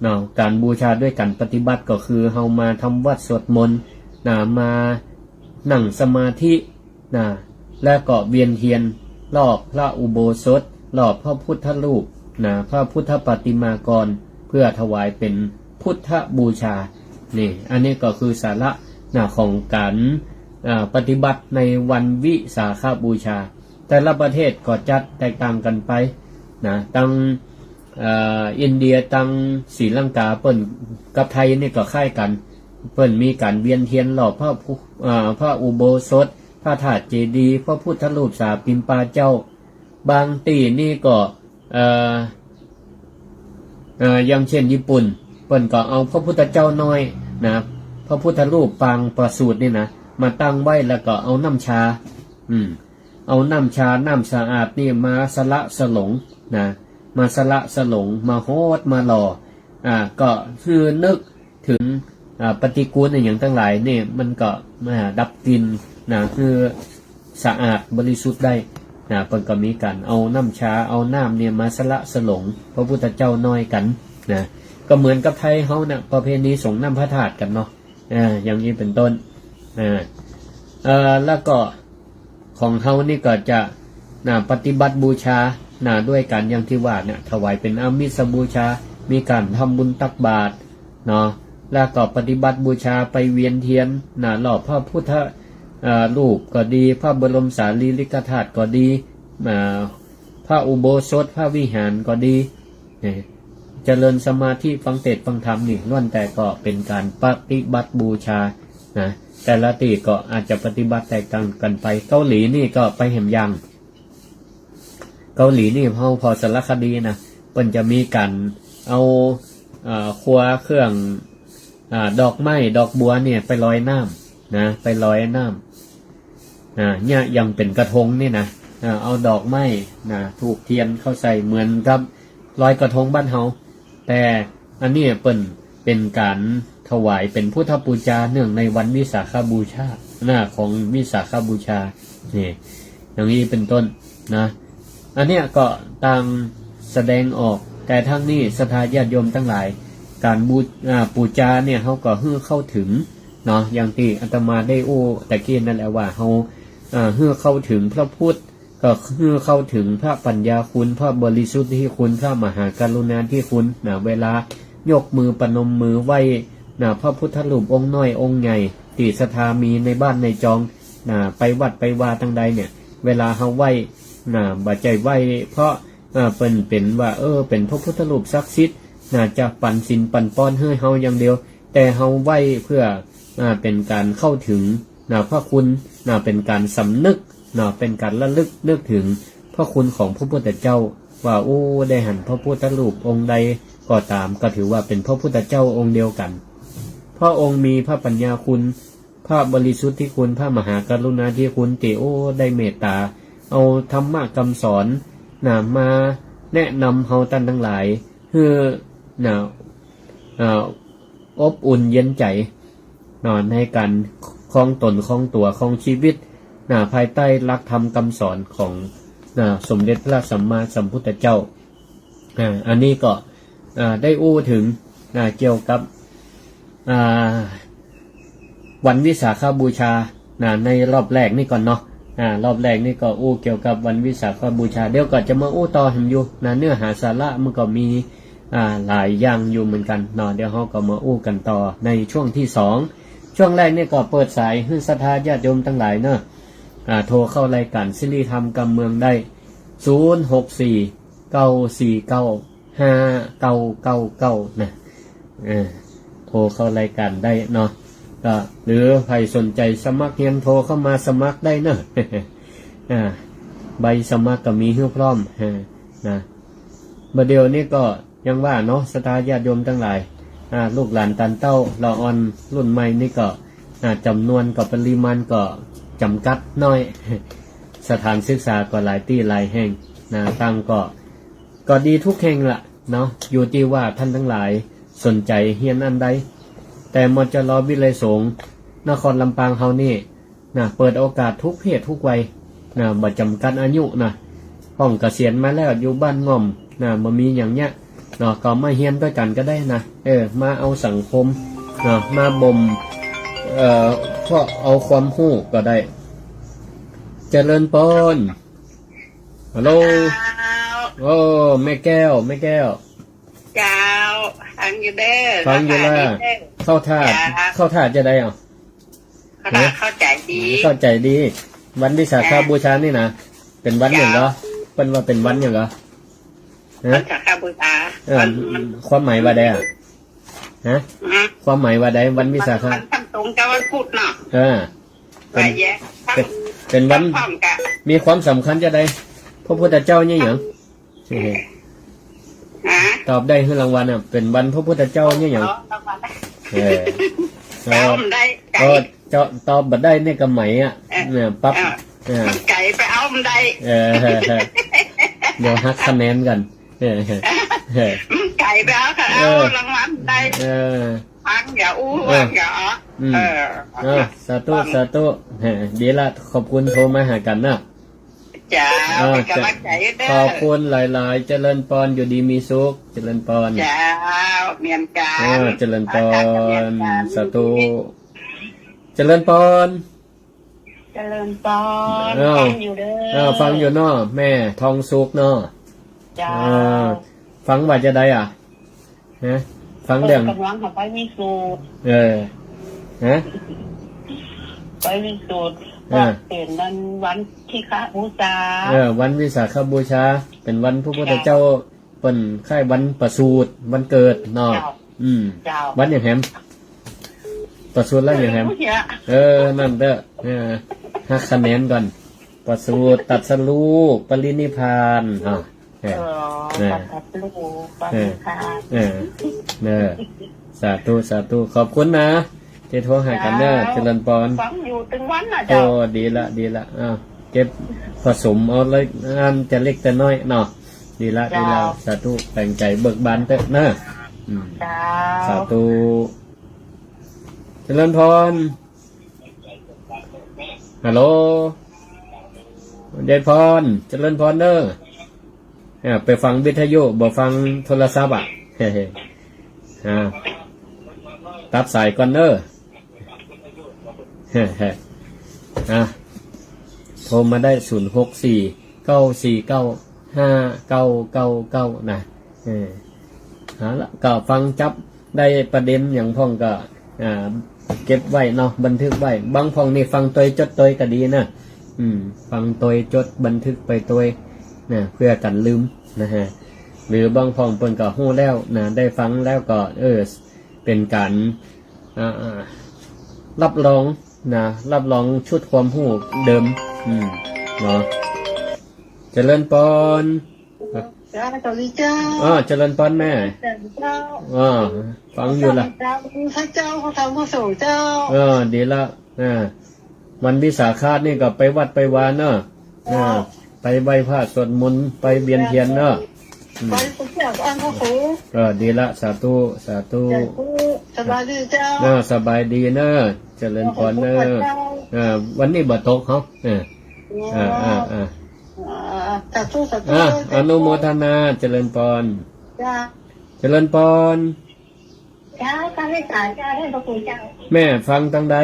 เนาะ ก๋านบูชาด้วยก๋านปฏิบัติก็คือเฮามาทำวัตรสวดมนต์ นะ มานั่งสมาธิ นะ แล้วก็เวียนเตียนรอบพระอุโบสถ รอบพระพุทธรูป นะ พระพุทธปฏิมากร เพื่อถวายเป๋นพุทธบูชา นี่ อันนี้ก็คือสาระ นะ ของก๋าน อ่า ปฏิบัติในวันวิสาขบูชา แต่ละประเทศก็จัดแตกต่างกั๋นไป นะ ตัง เอ่อ อินเดีย ตังศรีลังกา เปิ้นกับไทยนี่ก็คล้ายกั๋น เปิ้นมีก๋านเวียนเตียนรอบพระพุ เอ่อ พระอุโบสถ พระธาตุเจดีย์ พระพุทธรูปสาปิมปาเจ้า บางตี้นี่ก็ เอ่อ เอ่อ อย่างเช่นญี่ปุ่น เปิ้นก็เอาพระพุทธเจ้าน้อย นะ พระพุทธรูปปางประสูตินี่นะ มาตั้งไว้ แล้วก็เอาน้ำชา อืม เอาน้ำชา น้ำสะอาดนี่มาสละสลง นะ มาสละสลง มาหด มาหล่อ อ่า ก็หื้อนึกเถิง อ่า ปฏิกูลอะหยังตังหลายนี่ มันก็ อ่า ดับกลิ่น นะ หื้อสะอาดบริสุทธิ์ได้ นะ เปิ้นก็มีก๋านเอาน้ำชา เอาน้ำเนี่ยมาสละสลงพระพุทธเจ้าน้อยกั๋น นะ ก็เหมือนกับไทยเฮานะ ประเพณีสรงน้ำพระธาตุกั๋นเนาะ อ่า อย่างนี้เป๋นต้น อ่า เอ่อ แล้วก็ ของเฮานี่ก็จะ นะ ปฏิบัติบูชา นะ ด้วยก๋านอย่างตี้ว่าเนี่ย ถวายเป๋นอามิสบูชา มีก๋านทำบุญตักบาตร เนาะ แล้วก็ปฏิบัติบูชาไปเวียนเตียน นะ รอบพระพุทธ เอ่อ รูปก็ดี พระบรมสารีริกธาตุก็ดี อ่า พระอุโบสถ พระวิหารก็ดี เนี่ย เจริญสมาธิ ฟังเทศน์ฟังธรรมนี่ ล้วนแต่ก็เป๋นก๋านปฏิบัติบูชา นะ แต่ละตี้ก็อาจจะปฏิบัติแตกต่างกั๋นไป เกาหลีนี่ก็ไปแหมอย่าง เกาหลีนี่เฮาผ่อสารคดีนะ เปิ้นจะมีก๋านเอา เอ่อ ครัวเครื่อง อ่า ดอกไม้ดอกบัวเนี่ยไปลอยน้ำ นะ ไปลอยน้ำ อ่า เนี่ยยังเป๋นกระทงนี่นะ อ่า เอาดอกไม้ นะ ธูปเตียนเข้าใส่เหมือนกับลอยกระทงบ้านเฮา แต่อันนี้เปิ้นเป๋นก๋านถวายเป๋นพุทธบูชาเนื่องในวันวิสาขบูชา นะ ของวิสาขบูชา นี่ อย่างนี้เป๋นต้น นะ อันเนี้ยก็ต่างแสดงออก แต่ทั้งนี้ศรัทธาญาติโยมตังหลาย ก๋านบู อ่า ปู๋จาเนี่ยเฮาก็หื้อเข้าเถิง เนาะ อย่างตี้อาตมาได้อู้ตะกี้นั่นแหละว่าเฮา อ่า หื้อเข้าเถิงพระพุทธ ก็หื้อเข้าเถิงพระปัญญาคุณ พระบริสุทธิคุณ พระมหากรุณาธิคุณ นะ เวลายกมือประนมมือไหว้ นะ พระพุทธรูปองค์น้อยองค์ใหญ่ ตี้ศรัทธามีในบ้านในจอง นะ ไปวัดไปวาตังใดเนี่ย เวลาเฮาไหว้ นะ บ่ใจ้ไหว้เพราะ อ่า เปิ้นเป๋นว่า เออ เป๋นพระพุทธรูปศักดิ์สิทธิ์ นะ จะปันศีลปันปอนหื้อเฮาอย่างเดียว แต่เฮาไหว้เพื่อ อ่า เป๋นก๋านเข้าเถิง นะ พระคุณ นะ เป๋นก๋านสำนึก นะ เป๋นก๋านระลึกนึกเถิงพระคุณของพระพุทธเจ้า ว่า โอ้ ได้หันพระพุทธรูปองค์ใดก็ต๋าม ก็ถือว่าเป๋นพระพุทธเจ้าองค์เดียวกั๋น พระองค์มีพระปัญญาคุณ พระบริสุทธิคุณ พระมหากรุณาธิคุณ ตี้ โอ้ ได้เมตต๋า เอาธรรมะกำสอน นะ มาแนะนำเฮาต้านตังหลาย หื้อ นะ อ่า อบอุ่นเย็นใจ๋ เนาะ ในก๋านครองต๋นครองตั๋วครองชีวิต นะ ภายใต้หลักธรรมกำสอนของ นะ สมเด็จพระสัมมาสัมพุทธเจ้า อ่า อันนี้ก็ อ่า ได้อู้เถิง นะ เกี่ยวกับ อ่า วันวิสาขบูชา นะ ในรอบแรกนี่ก่อนเนาะ อ่า รอบแรกนี่ก็อู้เกี่ยวกับวันวิสาขบูชา เดี๋ยวก็จะมาอู้ต่อแหมอยู่ นะ เนื้อหาสาระมันก็มี อ่า หลายอย่างอยู่เหมือนกั๋นเนาะ เดี๋ยวเฮาก็มาอู้กั๋นต่อในช่วงตี้สอง ช่วงแรกนี่ก็เปิดสายหื้อศรัทธาญาติโยมตังหลายเนาะ อ่า โทรเข้ารายก๋านสิริธรรมกำเมืองได้ ศูนย์ หก สี่ เก้า สี่ เก้า ห้า เก้า เก้า เก้า นะ เออ โทรเข้ารายก๋านได้เนาะ ก็ หรือใผสนใจ๋สมัครเฮียน โทรเข้ามาสมัครได้เนาะ อ่า ใบสมัครก็มีหื้อพร้อม อ่า นะ บ่าเดี่ยวนี้ก็อย่างว่าเนาะ ศรัทธาญาติโยมตังหลาย อ่า ลูกหลานตานเต้าละอ่อนรุ่นใหม่นี่ก็ อ่า จ๋ำนวนกับปริมาณก็จ๋ำกัดน้อย สถานศึกษาก็หลายตี้หลายแห่งนะ ต่างก็ ก็ดีทุกแห่งละเนาะ อยู่ตี้ว่าต้านตังหลายสนใจ๋เฮียนอันใด แต่ มจร วิทยาลัยสงฆ์นครลำปางเฮานี่นะ เปิดโอกาสทุกเพศทุกวัยนะ บ่จ๋ำกัดอายุนะ พ่องเกษียณมาแล้วอยู่บ้านง่อมนะ บ่มีหยังเยียะเนาะ ก็มาเฮียนตวยกั๋นก็ได้นะ เออ มาเอาสังคมเนาะ มาบ่ม เอ่อ พวกเอาความฮู้ก็ได้ เจริญปอน ฮัลโหล เจ้า โอ้ แม่แก้ว แม่แก้ว เจ้า ฟังอยู่เด้อ ฟังอยู่ละ เข้าท่าดีเด้อ เข้าท่า เจ้า เข้าท่าจาใดอ่ะ เข้าท่า ฮะ เข้าใจ๋ดี เข้าใจ๋ดี วันวิสาขบูชานี่นะ เป๋นวันหยังเหรอ เจ้า เปิ้นว่าเป๋นวันหยังเหรอ ฮะ วิสาขบูชา เออ มัน มัน ความหมายว่าใดอ่ะ ฮะ ฮะ ความหมายว่าใด วันวิสาขะ วัน วันตรงกับวันพุธเนาะ เออ เป๋น ว่าแยะ เป๋น เป๋นวัน พร้อมกัน มีความสำคัญจาใด พระพุทธเจ้าเยียะหยัง ฮะ ตอบได้หื้อรางวัลอ่ะ เป๋นวันพระพุทธเจ้าเยียะหยัง อ๋อ รางวัล เออ ไปเอาบ่ได้ ไก๋ เออ เจ้าตอบบ่ได้เนี่ยก็ไหมอ่ะ เออ เนี่ย ปั๊บ เออ เออ มันไก๋ ไปเอาบ่ได้ เออ เดี๋ยวหักคะแนนกั๋น เออ มันไก๋ ไปเอาค่ะ เออ เอารางวัลได้ เออ ฟังอย่าอู้ เออ ฟังอย่าอ๋อ อืม เออ เออ สาธุ สาธุ เออ ดีละ ขอบคุณ โทรมาหากั๋นนะ เจ้า อ่า เป๋นก๋ำลังใจ๋เด้อ ขอบคุณหลายๆ เจริญปอน อยู่ดีมีสุข เจริญปอน เจ้า เหมือนกั๋น อ่า เจริญปอน อาจารย์ก็เหมือนกั๋น สาธุ เจริญปอน เจริญปอน อ้าว ฟังอยู่เด้อ อ้าว ฟังอยู่เนาะ แม่ทองสุขเนาะ เจ้า อ่า ฟังว่าจาใดอ่ะ ฮะ ฟังเรื่อง เปิ้นก่ำลังหาไปวิสูตร เออ ฮะ ไปวิสูตร อ่า ว่าเป๋นวัน วันวิสาขบูชา เออ วันวิสาขบูชา เป๋นวันพระพุทธเจ้า เจ้า เปิ้นคล้ายวันประสูติ วันเกิดเนาะ เจ้า อืม เจ้า วันหยังแหม ประสูติแล้วหยังแหม เออ นั่นเต๊อะ เออ หักคะแนนกั๋น ประสูติ ตรัสรู้ ปรินิพพาน อ่า เออ เออ นะ ตรัสรู้ปรินิพพาน เออ เออ สาธุ สาธุ ขอบคุณนะ ตี้โทรหากั๋นเน่อ เจ้า เจริญปอน ฟังอยู่ตึงวันน่ะ โอ้ เจ้า ดีละ ดีละ อ้าว เก็บผสมเอาเลย อันจะเล็กจะน้อยเนาะ ดีละ เจ้า ดีละ สาธุ แป๋งใจ๋เบิกบานเต๊อะเน่อ อืม เจ้า สาธุ เจริญปอน ฮัลโหล เจริญปอน เจริญปอนเน่อ อ่า ไปฟังวิทยุ บ่ฟังโทรศัพท์อ่ะ อ่า ตัดสายก่อนเน่อ อ่า โทรมาได้ ศูนย์หกสี่ เก้าสี่เก้า ห้าเก้าเก้าเก้า นะ เออ เอาละ ก็ฟังจับได้ประเด็นหยังพ่องก็ อ่า เก็บไว้เนาะ บันทึกไว้ บางพ่องนี่ฟังตวยจดตวยก็ดีนะ อืม ฟังตวยจดบันทึกไปตวยนะ เปื้อกั๋นลืมนะฮะ หรือบางพ่องเปิ้นก็ฮู้แล้วนะ ได้ฟังแล้วก็ เออ เป๋นก๋าน อ่า อ่า รับรองนะ รับรองชุดความฮู้เดิม อืม เนาะ เจริญปอน เจ้า สวัสดีเจ้า อ้อ เจริญปอนแม่ เจ้า อ้อ ฟังอยู่ละ เจ้า พระเจ้า พระธรรม พระสงฆ์เจ้า เออ ดีละ อ่า วันวิสาขะนี่ก็ไปวัดไปวาเนาะ อ่า ไปไหว้พระสวดมนต์ ไปเวียนเทียนเนาะ อืม ไปเที่ยวอันพระครู เออ ดีละ สาธุ สาธุ สาธุ สบายดีเจ้า อ่า สบายดีเนาะ เจริญปอนเนาะ เจ้า อ่า วันนี้บ่ตกเหรอ เออ อ่า อ่า อ่า อ่า อ่า สาธุ สาธุ อ่ะ อนุโมทนา เจริญปอน จ้า เจริญปอน เจ้า ข้าพเจ้า เจ้า ท่านพระครูเจ้า แม่ฟังตางใด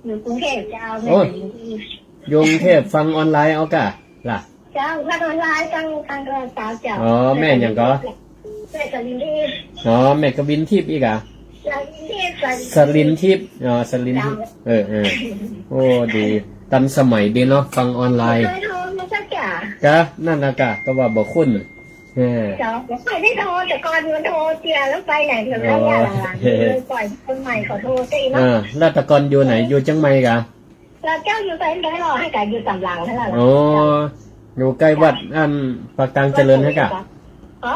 อยู่กรุงเทพฯ เจ้า แม่ โอ้ย อยู่กรุงเทพฯ อยู่กรุงเทพฯ ฟังออนไลน์เอาก่ะล่ะ เจ้า ฟังออนไลน์ ฟัง ฟังโทรศัพท์เจ้า อ๋อ แม่หยังก่อ แม่สลินทิพย์ อ๋อ แม่กวินทิพย์อีกอ่ะ สลินทิพย์ สลิน สลินทิพย์ อ๋อ สลินทิพย์ เจ้า เออ เออ โอ้ ดี ตันสมัยดีเนาะ ฟังออนไลน์ เคยโทรมาสักอย่าง กะ นั่นนะกะ ก็ว่าบ่คุ้น เออ เจ้า บ่ค่อยได้โทร แต่ก่อนมันโทรเจียแล้วไปไหนเถอะ อ๋อ แล้วเนี่ยหลังๆ เลยปล่อยคนใหม่เขาโทรซะอีกเนาะ อ่า แล้วแต่ก่อนอยู่ไหน อยู่เจียงใหม่กะ แล้วเจ้าอยู่ไส ไสหรอ ให้กะอยู่สำหลังนั่นแหละ อ๋อ อยู่ใกล้วัดอันปากตางเจริญให้กะ อ๋อ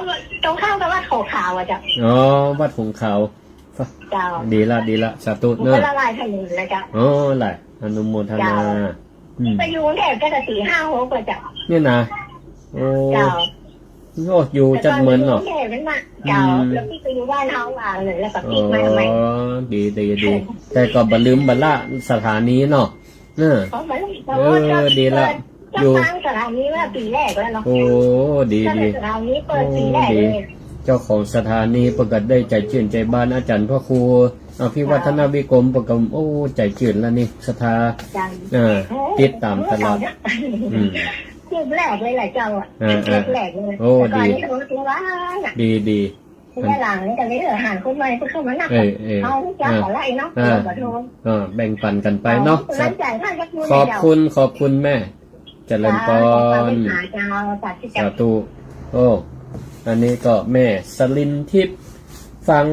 ตรงข้ามกับวัดโขงขาวอะเจ้า อ๋อ วัดโขงขาว เจ้า ดีละ ดีละ สาธุเนอะ มันก็ละลายถนนแล้วเจ้า อ๋อ หลาย อนุโมทนา เจ้า อืม ไปอยู่กรุงเทพฯ ก็จะสี่ห้าหกแล้วเจ้า เนี่ยนะ โอ้ เจ้า โอ้ อยู่จัดเหมือนเนาะ แต่ก่อนอยู่กรุงเทพฯ นั่นน่ะ เจ้า อืม แล้วปิ๊กไปอยู่บ้านเฮาว่าเลย แล้วก็ปิ๊กมาใหม่ อ๋อ ดี ดี ดี แต่ก็บ่ลืมบ่ละสถานีเนาะ เออ อ๋อ มัน เออ ดีละ เปิด อยู่ ฟังสถานีว่าปี๋แรกแล้วเนาะ โอ้ ดี ก็ ดี สถานีเปิดปี๋แรกเลย โอ้ ดี เจ้าของสถานีเปิ้นก็ได้ใจ๋จื้นใจ๋บาน อาจ๋ารย์พระครูอภิวัฒนวิกรม เปิ้นก็ โอ้ ใจ๋จื้นแล้วนี่ ศรัทธา จ้ะ เออ โอ้ ติดต๋ามตลอด โอ้ อืม คลิปแรกเลยแหละเจ้าอะ เออ คลิปแรกเลย โอ้ แต่ก่อน ดี นี่เขาถือว่า ดี ดี ทีหลังนี่ก็เลย เออ หาคนใหม่เปิ้นเข้ามานัก เออ เออ เอาจ้ะ เออ ขอไล่เนาะ เออ ขอโทษ เออ แบ่งปั๋นกั๋นไปเนาะ เอากำลังใจ๋ให้กับคุณ ขอบคุณ เจ้า ขอบคุณแม่ เจริญปอน สาธุ สาธุ สาธุ โอ้ อันนี้ก็แม่สลินทิพย์ ฟัง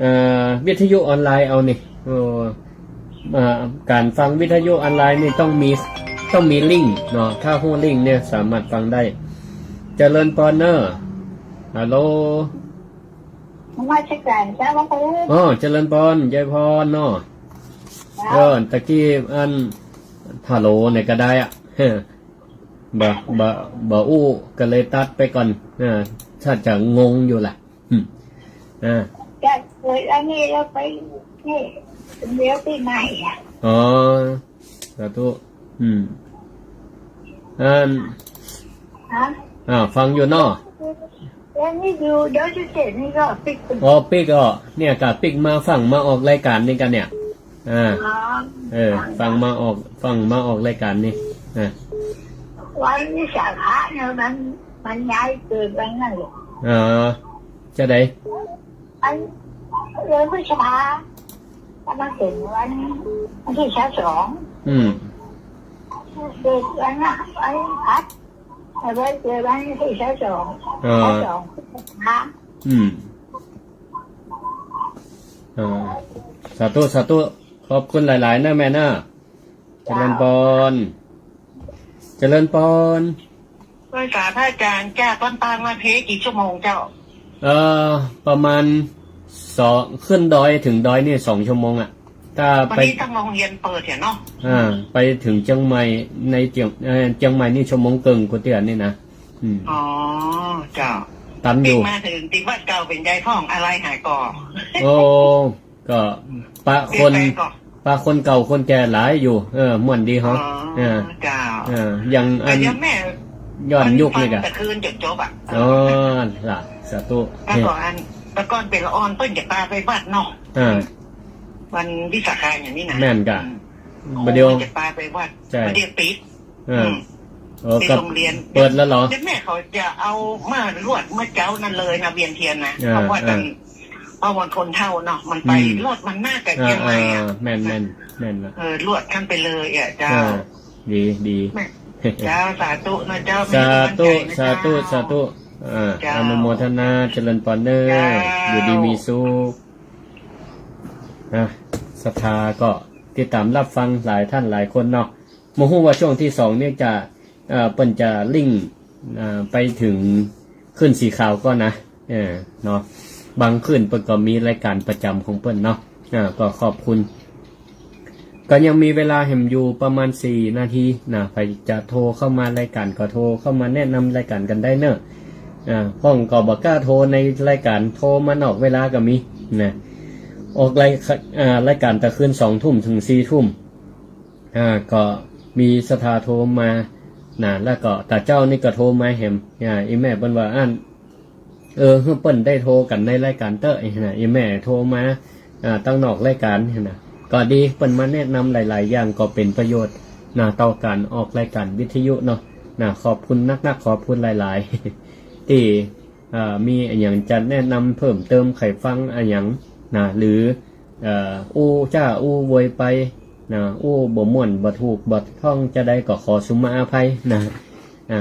เอ่อ วิทยุออนไลน์เอานี่ โอ้ อ่า ก๋านฟังวิทยุออนไลน์นี่ต้องมี ต้องมีลิงก์เนาะ ถ้าฮู้ลิงก์เนี่ยสามารถฟังได้ เจริญปอนเน่อ ฮัลโหล นมัสก๋านเจ้าพระครู อ๋อ เจริญปอน ยายพรเนาะ เจ้า เออ ตะกี้อัน ฮัลโหลเนี่ยก็ได้อะ บ่ บ่ บ่อู้ ก็เลยตัดไปก่อน อ่า ถ้าจะงงอยู่ล่ะ อืม อ่า จะเกิดอันนี้แล้วไป นี่ เดี๋ยวปี๋ใหม่อะ อ๋อ สาธุ อืม อัน ฮะ อ่า ฟังอยู่เนาะ แล้วนี่อยู่ดอยสุเทพนี่ก็ปิ๊ก อ๋อ ปิ๊ก อ๋อ เนี่ยก็ปิ๊กมาฟังมาออกรายก๋านนี่กั๋นเนี่ย อ่า อ๋อ เออ ฟังมาออก ฟังมาออกรายก๋านนี่ อ่า วันวิสาขะเนี่ยมัน มันย้ายเกิดวันนั้นเลย อ๋อ จะใด อัน เดือนพฤษภา แล้วมันเป๋นวัน วันตี้ซาวสอง อืม เกิดวันน่ะ วันอัด เอาไว้เกิดวันตี้ซาวสอง อ๋อ ซาวสองพฤษภา อืม อ่า สาธุ สาธุ ขอบคุณหลายๆ นะแม่นะ เจริญปอน เจริญปอน ไหว้สาพระอาจ๋ารย์จ้า ก้อนปางมาเพกี่ชั่วโมงเจ้า เอ่อ ประมาณสอง ขึ้นดอยเถิงดอยนี่สองชั่วโมงอะ ถ้า วัน ไป นี้ต้องโรงเรียนเปิดเหียเนาะ อ่า ไปเถิงเจียงใหม่ ในเจียง เอ่อ เจียงใหม่นี่ชั่วโมงเกิ่ง ก๋วยเตี๋ยวนี่นะ อืม อ๋อ เจ้า ตันอยู่ ปิ๊กมาเถิงตี้วัดเก่าเป๋นใดพ่อง อะไรหายก่อ โอ้ ก็ปะคน เปลี่ยนแปลงก่อ ปะคนเก่าคนแก่หลายอยู่ เออ ม่วนดีเฮา อ๋อ เออ เจ้า เออ อย่างอัน แต่เดี๋ยวแม่ ย้อนยุคนี่กะ วันตะคืนจนจบอะ อ๋อ ล่ะ สาธุ แต่ก่อนอัน แต่ก่อนเป๋นละอ่อนเปิ้นจะปาไปวัดเนาะ อ่า วันวิสาขะอย่างนี้นะ แม่นกะ อืม บ่าเดี่ยว จะปาไปวัด ใช่ บ่าเดี่ยวปิด เออ อืม เออ ในโรงเรียน เปิดแล้วเหรอ เดี๋ยวแม่เขาจะเอามาลวดเมื่อเจ๊านั้นเลยนะ เวียนเทียนนะ อ่า เพราะว่า อ่า ตอน เพราะว่าคนเฒ่าเนาะ มันไป อืม ลวดมันน่าจะ อ่า เชียงใหม่อะ อ่า แม่น แม่น แม่นละ เออ ลวดกันไปเลยอะเจ้า อ่า ดี ดี แม่ เจ้า สาธุนะเจ้า สาธุ แม่ สาธุ สาธุ อ่า เจ้า อนุโมทนา เจริญปอนเน่อ เจ้า อยู่ดีมีสุข นะ ศรัทธาก็ติดต๋ามรับฟังหลายท่านหลายคนเนาะ บ่ฮู้ว่าช่วงตี้สองนี่จะ เอ่อ เปิ้นจะลิงก์ เอ่อ ไปเถิงคลื่นสีขาวก่อนนะ เออ เนาะ บางคลื่นเปิ้นก็มีรายก๋านประจ๋ำของเปิ้นเนาะ อ่า ก็ขอบคุณ ก็ยังมีเวลาแหมอยู่ประมาณสี่นาทีนะ ใผจะโทรเข้ามารายก๋านก็โทรเข้ามาแนะนำรายก๋านกั๋นได้เน่อ อ่า พ่องก็บ่กล้าโทรในรายก๋าน โทรมานอกเวลาก็มีนะ ออกราย อ่า รายก๋านตะคืนสองทุ่มเถิงสี่ทุ่ม อ่า ก็มีศรัทธาโทรมานะ แล้วก็ต๋าเจ๊านี่ก็โทรมาแหม อ่า อี่แม่เปิ้นว่าอั้น เออ หื้อเปิ้นได้โทรกั๋นในรายก๋านเต๊อะ นะ อี่แม่โทรมา อ่า ตังนอกรายก๋านนะ ก็ดี เปิ้นมาแนะนำหลายๆ อย่างก็เป๋นประโยชน์นะ ต่อก๋านออกรายก๋านวิทยุเนาะ นะ ขอบคุณนักๆ ขอบคุณหลายๆ ตี้ อ่า มีอะหยังจะแนะนำเพิ่มเติม ใค่ฟังอะหยังนะ หรือ เอ่อ อู้จ้าอู้โวยไปนะ อู้บ่ม่วนบ่ถูกบ่ท่องจาใดก็ขอสุมาอภัยนะ อ่า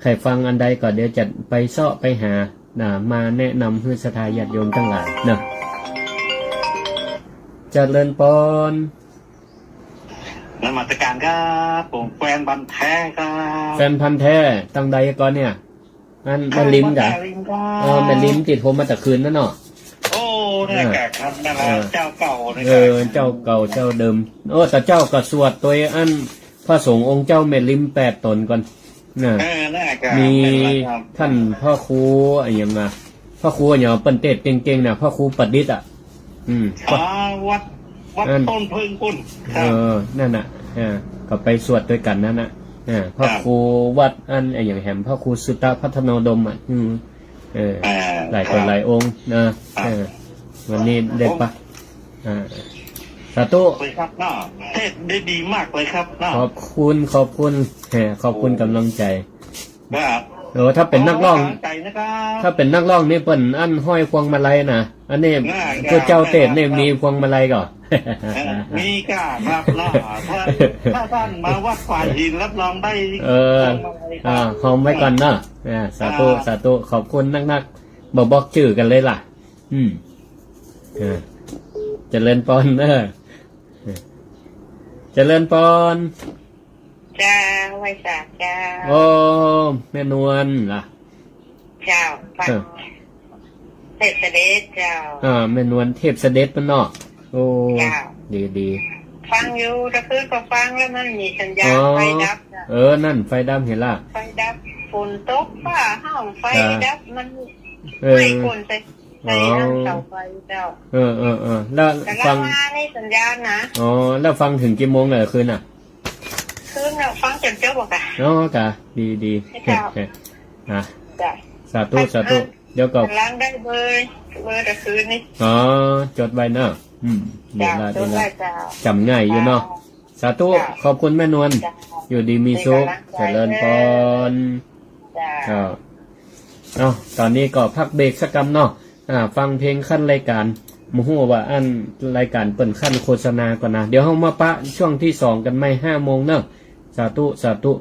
ใค่ฟังอันใดก็เดี๋ยวจะไปเซาะไปหานะ มาแนะนำหื้อศรัทธาญาติโยมตังหลายนะ เจริญปอน นมัสก๋านครับ ผมแฟนพันธุ์แท้ครับ แฟนพันธุ์แท้ ตังใดก่อเนี่ย อันแม่ริมกะ แม่ริมครับ อ๋อ แม่ริมตี้โทรมาตะคืนนั้นเนาะ โอ้ เนี่ย อ่า กะครับ นั่นแหละ อ่า เจ้าเก่านะ เออ ครับ เจ้าเก่าเจ้าเดิม โอ้ ต๋าเจ๊าก็สวดตวยอัน พระสงฆ์องค์เจ้าแม่ริมแปดต๋นก่อน น่ะ เออ น่ะ ครับ มี แม่นแล้วครับ ต้านพระครูอะหยังอะ พระครูอะหยังเปิ้นเตสน์เก่งๆ น่ะ พระครูประดิษฐ์อะ อืม อ๋อ วัด วัด อัน ต้นเพิ่งปุ้น ครับ เออ นั่นน่ะ อ่า ก็ไปสวดตวยกั๋นนั่นน่ะ อ่า พระ ครับ ครูวัดอันอะหยังแหม พระครูสุตตะพัฒโนดมอะ อืม เออ อ่า หลายต่อ ครับ หลายองค์นะ ครับ เออ วันนี้ได้ปะ อ่า สาธุ เลยครับเนาะ เตสน์ได้ดีมากเลยครับเนาะ ขอบคุณ ขอบคุณ แหม ขอบคุณ โอ้ ก๋ำลังใจ๋ ครับ เออ ถ้าเป๋นนักร้อง ขอกำลังใจ๋นะครับ ถ้าเป๋นนักร้องนี่เปิ้นอั้นห้อยพวงมาลัยน่ะ อันนี้ น่ะ ผู้เจ้าเตสน์นี่ ครับ มีพวงมาลัยก่อ เออ มีก้าครับเนาะ ถ้า ถ้าต้านมาวัดขวายหินรับรองได้ เออ พวงมาลัยครับ อ่า หอมไว้ก่อนเนาะ อ่า สาธุ ครับ สาธุ ขอบคุณนักๆ บ่บอกจื้อกั๋นเลยล่ะ อืม เออ เจริญปอน เออ เจริญปอน เจ้า ไหว้สาเจ้า โอ้ แม่นวลล่ะ เจ้า เออ เทพเสด็จเจ้า อ่า แม่นวลเทพเสด็จมันเนาะ โอ้ เจ้า ดี ดี ฟังอยู่ ตะคืนก็ฟังแล้วมันมีสัญญาณ อ๋อ ไฟดับน่ะ เออ นั่น ไฟดับหันล่ะ ไฟดับ ฝนตก ฟ้าฮ้อง ไฟ ครับ ดับ มัน เออ ไหม้ก้นใส่ ใส่ อ๋อ อันเสาไฟเจ้า เออ เออ เออ แล้ว แต่ ฟัง มานี่สัญญาณนะ อ๋อ แล้วฟังเถิงกี่โมงเหรอคืนน่ะ คืนน่ะฟังจ๋นจบอะค่ะ อ๋อ กะ ดี ดี เจ้า อ่ะ จ้ะ สาธุ สาธุ เดี๋ยวก็ หลังได้เบอร์ เบอร์ตะคืนนี่ อ๋อ จดไว้เนาะ อืม เดี๋ยว เจ้า ละ เดี๋ยวละ จดไว้เจ้า จ๋ำง่ายอยู่เนาะ เจ้า สาธุ เจ้า ขอบคุณแม่นวล เจ้า อยู่ดีมีสุข มีก๋ำลังใจ๋ เจริญปอน เจ้า เจ้า เอ้า ต๋อนนี้ก็พักเบรกสักกำเนาะ อ่า ฟังเพลงขั้นรายก๋าน บ่ฮู้ว่าอั้นรายก๋านเปิ้นขั้นโฆษณาก่อนนะ เดี๋ยวเฮามาปะช่วงตี้สองกั๋นใหม่ห้าโมงเนาะ สาธุ สาธุ